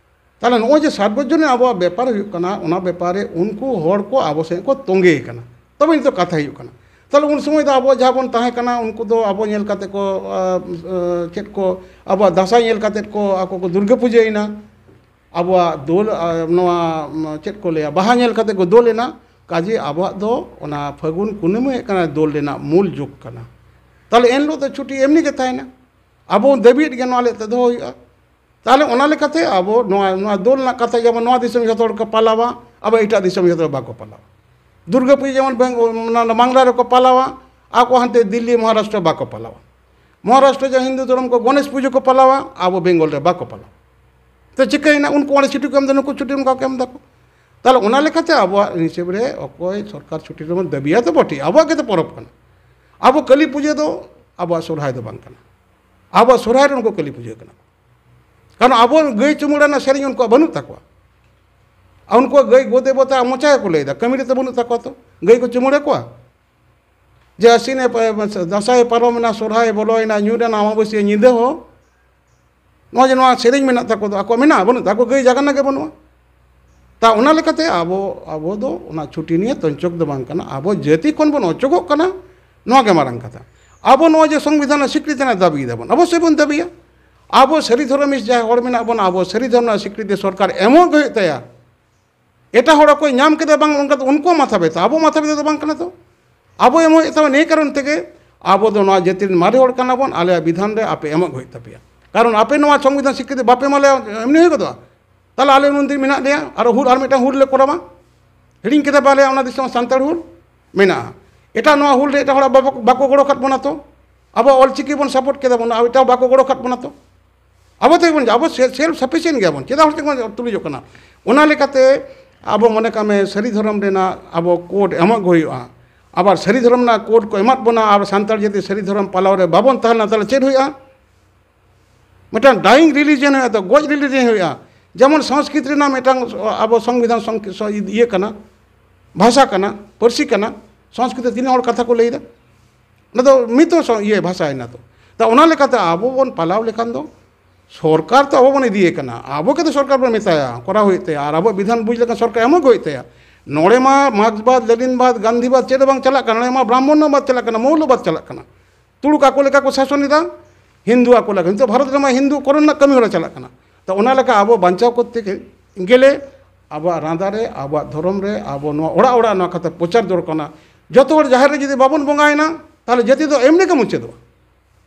ᱛᱟᱦᱞᱮ ᱱᱚᱜᱼᱚᱭ ᱡᱮ ᱥᱟᱨᱵᱚᱡᱚᱱᱤᱱ ᱟᱵᱚᱣᱟᱜ ᱵᱮᱯᱟᱨ ᱦᱩᱭᱩᱜ ᱠᱟᱱᱟ, ᱚᱱᱟ ᱵᱮᱯᱟᱨ ᱨᱮ ᱩᱱᱠᱩ ᱦᱚᱲ ᱠᱚ ᱟᱵᱚ ᱥᱮᱫ ᱠᱚ ᱛᱚᱸᱜᱮ ᱠᱟᱱᱟ, ᱛᱚᱵᱮ ᱱᱤᱛᱚᱜ ᱠᱟᱛᱷᱟ ᱦᱩᱭᱩᱜ ᱠᱟᱱᱟ᱾ ᱛᱟᱦᱞᱮ ᱩᱱ ᱥᱚᱢᱚᱭ ᱫᱚ ᱟᱵᱚ ᱡᱟᱦᱟᱸ ᱵᱚᱱ ᱛᱟᱦᱮᱸ ᱠᱟᱱᱟ, ᱩᱱᱠᱩ ᱫᱚ ᱟᱵᱚ ᱧᱮᱞ ᱠᱟᱛᱮ ᱠᱚ, ᱟᱸ, ᱟᱸ, ᱪᱮᱫ ᱠᱚ, ᱟᱵᱚᱣᱟᱜ ᱫᱟᱸᱥᱟᱭ ᱧᱮᱞ ᱠᱟᱛᱮ ᱠᱚ ᱟᱠᱚ ᱠᱚ ᱫᱩᱨᱜᱟᱹ ᱯᱩᱡᱟᱹᱭᱮᱱᱟ᱾ ᱟᱵᱚᱣᱟᱜ ᱫᱳᱞ, ᱟ, ᱱᱚᱣᱟ, ᱩᱢ, ᱪᱮᱫ ᱠᱚ ᱞᱟᱹᱭᱟ, ᱵᱟᱦᱟ ᱧᱮᱞ ᱠᱟᱛᱮ ᱠᱚ ᱫᱳᱞ ᱮᱱᱟ᱾ ᱠᱟᱡᱮ ᱟᱵᱚᱣᱟᱜ ᱫᱚ ᱚᱱᱟ ᱯᱷᱟᱹᱜᱩᱱ ᱠᱩᱱᱟᱹᱢᱤ ᱦᱩᱭᱩᱜ ᱠᱟᱱᱟ ᱫᱳᱞ ᱨᱮᱱᱟᱜ ᱢᱩᱞ ᱡᱩᱜᱽ ᱠᱟᱱᱟ᱾ ᱛᱟᱦᱞᱮ ᱮᱱᱦᱤᱞᱳᱜ ᱫᱚ ᱪᱷᱩᱴᱤ ᱮᱢᱱᱤ ᱜᱮ ᱛᱟᱦᱮᱱᱟ᱾ ᱟᱵᱚ ᱫᱟᱹᱵᱤᱭᱮᱫ ᱜᱮ ᱱᱚᱣᱟ ᱞᱮ ᱫᱚᱦᱚ ᱦᱩᱭᱩᱜᱼᱟ᱾ ᱛᱟᱦᱞᱮ ᱚᱱᱟ ᱞᱮᱠᱟᱛᱮ ᱟᱵᱚ ᱱᱚᱣᱟ, ᱱᱚᱣᱟ ᱫᱳᱞ ᱨᱮᱱᱟᱜ ᱠᱟᱛᱷᱟ, ᱡᱮᱢᱚᱱ ᱱᱚᱣᱟ ᱫᱤᱥᱚᱢ ᱡᱚᱛᱚ ᱦᱚᱲ ᱠᱚ ᱯᱟᱞᱟᱣᱟ, ᱟᱵᱚ ᱮᱴᱟᱜ ᱫᱤᱥᱚᱢ ᱡᱚᱛᱚ ᱦᱚᱲ ᱵᱟᱠᱚ ᱯᱟᱞᱟᱣᱟ᱾ ᱫᱩᱨᱜᱟᱹ ᱯᱩᱡᱟᱹ ᱡᱮᱢᱚᱱ ᱵᱮᱝ-, ᱚᱱᱟ ᱵᱟᱝᱞᱟ ᱨᱮᱠᱚ ᱯᱟᱞᱟᱣᱟ, ᱟᱠᱚ ᱦᱟᱱᱛᱮ ᱫᱤᱞᱞᱤ, ᱢᱚᱦᱟᱨᱟᱥᱴᱨᱚ ᱵᱟᱠᱚ ᱯᱟᱞᱟᱣᱟ᱾ ᱢᱚᱦᱟᱨᱟᱥᱴᱨᱚ ᱡᱟᱦᱟᱸ ᱦᱤᱱᱫᱩ ᱫᱷᱚᱨᱚᱢ ᱠᱚ ᱜᱚᱱᱮᱥ ᱯᱩᱡᱟᱹ ᱠᱚ ᱯᱟᱞᱟᱣᱟ, ᱟᱵᱚ ᱵᱮᱝᱜᱚᱞ ᱨᱮ ᱵᱟᱠᱚ ᱯᱟᱞᱟᱣᱟ᱾ ᱛᱚ ᱪᱤᱠᱟᱹᱭᱮᱱᱟ? ᱩᱱᱠᱩ ᱚᱸᱰᱮ ᱪᱷᱩᱴᱤ ᱠᱚ ᱮᱢ ᱮᱫᱟ, ᱱᱩᱠᱩ ᱪᱷᱩᱴᱤ ᱚᱱᱠᱟ ᱠᱚ ᱮᱢ ᱮᱫᱟ ᱠᱚ᱾ ᱛᱟᱦᱞᱮ ᱚᱱᱟ ᱞᱮᱠᱟᱛᱮ ᱟᱵᱚᱣᱟᱜ ᱦᱤᱥᱟᱹᱵ ᱨᱮ ᱚᱠᱚᱭ ᱥᱚᱨᱠᱟᱨ ᱪᱷᱩᱴᱤ ᱨᱮᱵᱚᱱ ᱫᱟᱹᱵᱤᱭᱟ ᱛᱚ ᱵᱚᱴᱷᱮ, ᱟᱵᱚᱣᱟᱜ ᱜᱮᱛᱚ ᱯᱚᱨᱚᱵᱽ ᱠᱟᱱᱟ᱾ ᱟᱵᱚ ᱠᱟᱹᱞᱤ ᱯᱩᱡᱟᱹ ᱫᱚ ᱟᱵᱚᱣᱟᱜ ᱥᱚᱨᱦᱟᱭ ᱫᱚ ᱵᱟᱝ ᱠᱟᱱᱟ᱾ ᱟᱵᱚᱣᱟᱜ ᱥᱚᱨᱦᱟᱭ ᱨᱮ ᱩᱱᱠᱩ ᱠᱟᱹᱞᱤ ᱯᱩᱡᱟᱹ ᱠᱟᱱᱟ ᱠᱚ᱾ ᱠᱟᱨᱚᱱ ᱟᱵᱚ ᱜᱟᱹᱭ ᱪᱩᱢᱟᱹᱲᱟ ᱨᱮᱱᱟᱜ ᱥᱮᱨᱮᱧ ᱩᱱᱠᱩᱣᱟᱜ ᱵᱟᱹᱱᱩᱜ ᱛᱟᱠᱚᱣᱟ᱾ ᱟᱨ ᱩᱱᱠᱩᱣᱟᱜ ᱜᱟᱹᱭ ᱜᱚ ᱫᱮᱵᱚᱛᱟ ᱢᱚᱪᱟ ᱜᱮᱠᱚ ᱞᱟᱹᱭᱫᱟ, ᱠᱟᱹᱢᱤ ᱨᱮᱛᱚ ᱵᱟᱹᱱᱩᱜ ᱛᱟᱠᱚᱣᱟ ᱛᱚ, ᱜᱟᱹᱭ ᱠᱚ ᱪᱩᱢᱟᱹᱲᱟ ᱠᱚᱣᱟ᱾ ᱡᱮ ᱟᱹᱥᱤᱱ ᱮ ᱯᱟ-, ᱫᱟᱸᱥᱟᱭ ᱯᱟᱨᱚᱢᱮᱱᱟ, ᱥᱚᱨᱦᱟᱭ ᱵᱚᱞᱚᱭᱮᱱᱟ, ᱧᱤᱫᱟᱹ ᱱᱟ ᱟᱢᱟᱵᱟᱹᱥᱭᱟᱹ ᱧᱤᱫᱟᱹ ᱦᱚᱸ ᱱᱚᱜᱼᱚᱭ ᱡᱮ ᱱᱚᱣᱟ ᱥᱮᱨᱮᱧ ᱢᱮᱱᱟᱜ ᱛᱟᱠᱚ ᱫᱚ, ᱟᱠᱚᱣᱟᱜ ᱢᱮᱱᱟᱜᱼᱟ? ᱵᱟᱹᱱᱩᱜ ᱛᱟᱠᱚ, ᱜᱟᱹᱭ ᱡᱟᱜᱟᱱᱟ ᱜᱮ ᱵᱟᱹᱱᱩᱜᱼᱟ᱾ ᱛᱟ ᱚᱱᱟ ᱞᱮᱠᱟᱛᱮ ᱟᱵᱚ, ᱟᱵᱚ ᱫᱚ ᱚᱱᱟ ᱪᱷᱩᱴᱤ ᱱᱤᱭᱮ ᱛᱚᱧᱪᱚᱠ ᱫᱚ ᱵᱟᱝ ᱠᱟᱱᱟ᱾ ᱟᱵᱚ ᱡᱟᱹᱛᱤ ᱠᱷᱚᱱ ᱵᱚᱱ ᱚᱪᱚᱜᱚᱜ ᱠᱟᱱᱟ, ᱱᱚᱣᱟ ᱜᱮ ᱢᱟᱨᱟᱝ ᱠᱟᱛᱷᱟ᱾ ᱟᱵᱚ ᱱᱚᱜᱼᱚᱭ ᱡᱮ ᱥᱚᱝᱵᱤᱫᱷᱟᱱ ᱨᱮᱱᱟᱜ ᱥᱤᱠᱨᱤᱛᱤ ᱨᱮᱱᱟᱜ ᱫᱟᱹᱵᱤ ᱫᱟᱵᱚᱱ, ᱚᱵᱚᱥᱥᱳᱭ ᱵᱚᱱ ᱫᱟᱹᱵᱤᱭᱟ᱾ ᱟᱵᱚ ᱥᱟᱹᱨᱤ ᱫᱷᱚᱨᱚᱢᱤᱥ ᱡᱟᱦᱟᱸᱭ ᱦᱚᱲ ᱢᱮᱱᱟᱜ ᱵᱚᱱᱟ, ᱟᱵᱚ ᱥᱟᱹᱨᱤ ᱫᱷᱚᱨᱚᱢ ᱨᱮᱱᱟᱜ ᱥᱤᱠᱨᱤᱛᱤ ᱥᱚᱨᱠᱟᱨ ᱮᱢᱚᱜ ᱜᱮ ᱦᱩᱭᱩᱜ ᱛᱟᱭᱟ᱾ ᱮᱴᱟᱜ ᱦᱚᱲ ᱚᱠᱚᱭ ᱧᱟᱢ ᱠᱮᱫᱟ ᱵᱟᱝ, ᱚᱱᱠᱟ ᱫᱚ ᱩᱱᱠᱩᱣᱟᱜ ᱢᱟᱛᱷᱟ ᱵᱮᱛᱷᱟ, ᱟᱵᱚ ᱢᱟᱛᱷᱟ ᱵᱮᱛᱷᱟ ᱫᱚ ᱵᱟᱝ ᱠᱟᱱᱟ ᱛᱚ᱾ ᱟᱵᱚ ᱮᱢᱚᱜ ᱦᱩᱭᱩᱜ ᱛᱟᱵᱚᱱᱟ, ᱱᱤᱭᱟᱹ ᱠᱟᱨᱚᱱ ᱛᱮᱜᱮ ᱟᱵᱚ ᱫᱚ ᱱᱚᱣᱟ ᱡᱟᱹᱛᱤ ᱨᱮᱱ ᱢᱟᱨᱮ ᱦᱚᱲ ᱠᱟᱱᱟ ᱵᱚᱱ, ᱟᱞᱮᱭᱟᱜ ᱵᱤᱫᱷᱟᱱ ᱨᱮ ᱟᱯᱮ ᱮᱢᱚᱜ ᱦᱩᱭᱩᱜ ᱛᱟᱯᱮᱭᱟ᱾ ᱠᱟᱨᱚᱱ ᱟᱯᱮ ᱱᱚᱣᱟ ᱥᱚᱝᱵᱤᱫᱷᱟᱱ ᱥᱤᱠᱨᱤᱛᱤ ᱵᱟᱯᱮ ᱮᱢᱟ ᱞᱮᱭᱟ, ᱮᱢᱱᱤ ᱦᱩᱭ ᱜᱚᱫᱚᱜᱼᱟ? ᱛᱟᱦᱞᱮ ᱟᱞᱮ ᱱᱩᱱ ᱫᱤᱱ ᱢᱮᱱᱟᱜ ᱞᱮᱭᱟ, ᱟᱨᱚ ᱦᱩᱞ, ᱟᱨ ᱢᱤᱫᱴᱟᱝ ᱦᱩᱞ ᱞᱮ ᱠᱚᱨᱟᱣᱟ᱾ ᱦᱤᱲᱤᱧ ᱠᱮᱫᱟ ᱯᱮ ᱟᱞᱮᱭᱟᱜ ᱚᱱᱟ ᱫᱤᱥᱚᱢ ᱥᱟᱱᱛᱟᱲ ᱦᱩᱞ? ᱢᱮᱱᱟᱜᱼᱟ᱾ ᱮᱴᱟᱜ ᱱᱚᱣᱟ ᱦᱩᱞ ᱨᱮ ᱮᱴᱟᱜ ᱦᱚᱲᱟᱜ ᱵᱟᱠᱚ, ᱵᱟᱠᱚ ᱜᱚᱲᱚ ᱠᱟᱫ ᱵᱚᱱᱟ ᱛᱚ᱾ ᱟᱵᱚᱣᱟᱜ ᱚᱞᱪᱤᱠᱤ ᱵᱚᱱ ᱥᱟᱯᱳᱨᱴ ᱠᱮᱫᱟ ᱵᱚᱱ, ᱟᱨ ᱮᱴᱟᱜ ᱵᱟᱠᱚ ᱜᱚᱲᱚ ᱠᱟᱫ ᱵᱚᱱᱟ ᱛᱚ᱾ ᱟᱵᱚ ᱛᱮᱜᱮ ᱵᱚᱱ, ᱟᱵᱚ ᱥᱮᱞᱯᱷ ᱥᱟᱯᱷᱤᱥᱤᱭᱮᱱᱴ ᱜᱮᱭᱟ ᱵᱚᱱ, ᱪᱮᱫᱟᱜ ᱦᱚᱲ ᱴᱷᱮᱱ ᱵᱚᱱ ᱛᱩᱞᱩᱡᱚᱜ ᱠᱟᱱᱟ? ᱚᱱᱟ ᱞᱮᱠᱟᱛᱮ ᱟᱵᱚ ᱢᱚᱱᱮ ᱠᱟᱜ ᱢᱮ, ᱥᱟᱹᱨᱤ ᱫᱷᱚᱨᱚᱢ ᱨᱮᱱᱟᱜ ᱟᱵᱚ ᱠᱳᱰ ᱮᱢᱚᱜ ᱜᱮ ᱦᱩᱭᱩᱜᱼᱟ᱾ ᱟᱵᱟᱨ ᱥᱟᱹᱨᱤ ᱫᱷᱚᱨᱚᱢ ᱨᱮᱱᱟᱜ ᱠᱳᱰ ᱠᱚ ᱮᱢᱟᱫ ᱵᱚᱱᱟ, ᱟᱵᱚ ᱥᱟᱱᱛᱟᱲ ᱡᱟᱹᱛᱤ ᱥᱟᱹᱨᱤ ᱫᱷᱚᱨᱚᱢ ᱯᱟᱞᱟᱣ ᱨᱮ ᱵᱟᱵᱚᱱ ᱛᱟᱦᱮᱱᱟ, ᱛᱟᱦᱚᱞᱮ ᱪᱮᱫ ᱦᱩᱭᱩᱜᱼᱟ? ᱢᱤᱫᱴᱟᱝ ᱰᱟᱭᱤᱝ ᱨᱤᱞᱤᱡᱤᱭᱚᱱ ᱦᱩᱭᱩᱜᱼᱟ, ᱛᱚ ᱜᱚᱡ ᱨᱤᱞᱤᱡᱤᱭᱚᱱ ᱦᱩᱭᱩᱜᱼᱟ᱾ ᱡᱮᱢᱚᱱ ᱥᱚᱝᱥᱠᱨᱤᱛ ᱨᱮᱱᱟᱜ ᱢᱤᱫᱴᱟᱝ ᱟᱵᱚ ᱥᱚᱝᱵᱤᱫᱷᱟᱱ ᱥᱚᱝ-, ᱥᱚ-, ᱤᱭᱟᱹ ᱠᱟᱱᱟ, ᱵᱷᱟᱥᱟ ᱠᱟᱱᱟ, ᱯᱟᱹᱨᱥᱤ ᱠᱟᱱᱟ᱾ ᱥᱚᱝᱥᱠᱨᱤᱛ ᱛᱮ ᱛᱤᱱᱟᱹᱜ ᱦᱚᱲ ᱠᱟᱛᱷᱟ ᱠᱚ ᱞᱟᱹᱭᱫᱟ? ᱚᱱᱟ ᱫᱚ ᱢᱤᱫ ᱫᱚ ᱥᱚ-, ᱤᱭᱟᱹ ᱵᱷᱟᱥᱟᱭᱮᱱᱟ ᱛᱚ᱾ ᱛᱚ ᱚᱱᱟ ᱞᱮᱠᱟᱛᱮ ᱟᱵᱚ ᱵᱚᱱ ᱯᱟᱞᱟᱣ ᱞᱮᱠᱷᱟᱱ ᱫᱚ ᱥᱚᱨᱠᱟᱨ ᱛᱚ ᱟᱵᱚ ᱵᱚᱱ ᱤᱫᱤᱭᱮ ᱠᱟᱱᱟ, ᱟᱵᱚ ᱜᱮ ᱛᱚ ᱥᱚᱨᱠᱟᱨ ᱵᱚᱱ ᱢᱮᱛᱟᱭᱟ, ᱠᱚᱨᱟᱣ ᱦᱩᱭᱩᱜ ᱛᱟᱭᱟ, ᱟᱨ ᱟᱵᱚᱣᱟᱜ ᱵᱤᱫᱷᱟᱱ ᱵᱩᱡᱽ ᱞᱮᱠᱷᱟᱱ ᱥᱚᱨᱠᱟᱨ ᱮᱢᱚᱜ ᱜᱮ ᱦᱩᱭᱩᱜ ᱛᱟᱭᱟ᱾ ᱱᱚᱰᱮ ᱢᱟ ᱢᱟᱨᱠᱥᱵᱟᱫ, ᱞᱮᱱᱤᱱᱵᱟᱫ, ᱜᱟᱱᱫᱷᱤᱵᱟᱫ ᱪᱮᱫ ᱦᱚᱸ ᱵᱟᱝ ᱪᱟᱞᱟᱜ ᱠᱟᱱᱟ, ᱱᱚᱰᱮ ᱢᱟ ᱵᱨᱟᱦᱢᱚᱱᱱᱚᱵᱟᱫ ᱪᱟᱞᱟᱜ ᱠᱟᱱᱟ, ᱢᱚᱣᱞᱚᱵᱟᱫ ᱪᱟᱞᱟᱜ ᱠᱟᱱᱟ᱾ ᱛᱩᱲᱩᱠ ᱟᱠᱚ ᱞᱮᱠᱟ ᱠᱚ ᱥᱟᱥᱚᱱ ᱮᱫᱟ, ᱦᱤᱱᱫᱩ ᱟᱠᱚ ᱞᱮᱠᱟ᱾ ᱱᱤᱛᱚᱜ ᱵᱷᱟᱨᱚᱛ ᱨᱮᱢᱟ ᱦᱤᱱᱫᱩ ᱠᱚᱨᱚᱱ ᱨᱮᱱᱟᱜ ᱠᱟᱹᱢᱤ ᱦᱚᱨᱟ ᱪᱟᱞᱟᱜ ᱠᱟᱱᱟ᱾ ᱛᱚ ᱚᱱᱟ ᱞᱮᱠᱟ ᱟᱵᱚ ᱵᱟᱧᱪᱟᱣ ᱠᱚᱨᱛᱮ ᱜᱮᱞᱮ ᱟᱵᱚᱣᱟᱜ ᱨᱟᱸᱫᱟ ᱨᱮ, ᱟᱵᱚᱣᱟᱜ ᱫᱷᱚᱨᱚᱢ ᱨᱮ, ᱟᱵᱚ ᱱᱚᱣᱟ ᱚᱲᱟᱜ ᱚᱲᱟᱜ ᱱᱚᱣᱟ ᱠᱟᱛᱷᱟ ᱯᱨᱚᱪᱟᱨ ᱫᱚᱨᱠᱟᱨ ᱠᱟᱱᱟ᱾ ᱡᱚᱛᱚ ᱦᱚᱲ ᱡᱟᱦᱮᱨ ᱨᱮ ᱡᱩᱫᱤ ᱵᱟᱵᱚᱱ ᱵᱚᱸᱜᱟᱭᱮᱱᱟ, ᱛᱟᱦᱚᱞᱮ ᱡᱟᱹᱛᱤ ᱫᱚ ᱮᱢᱱᱤ ᱜᱮ ᱢᱩᱪᱟᱹᱫᱚᱜᱼᱟ᱾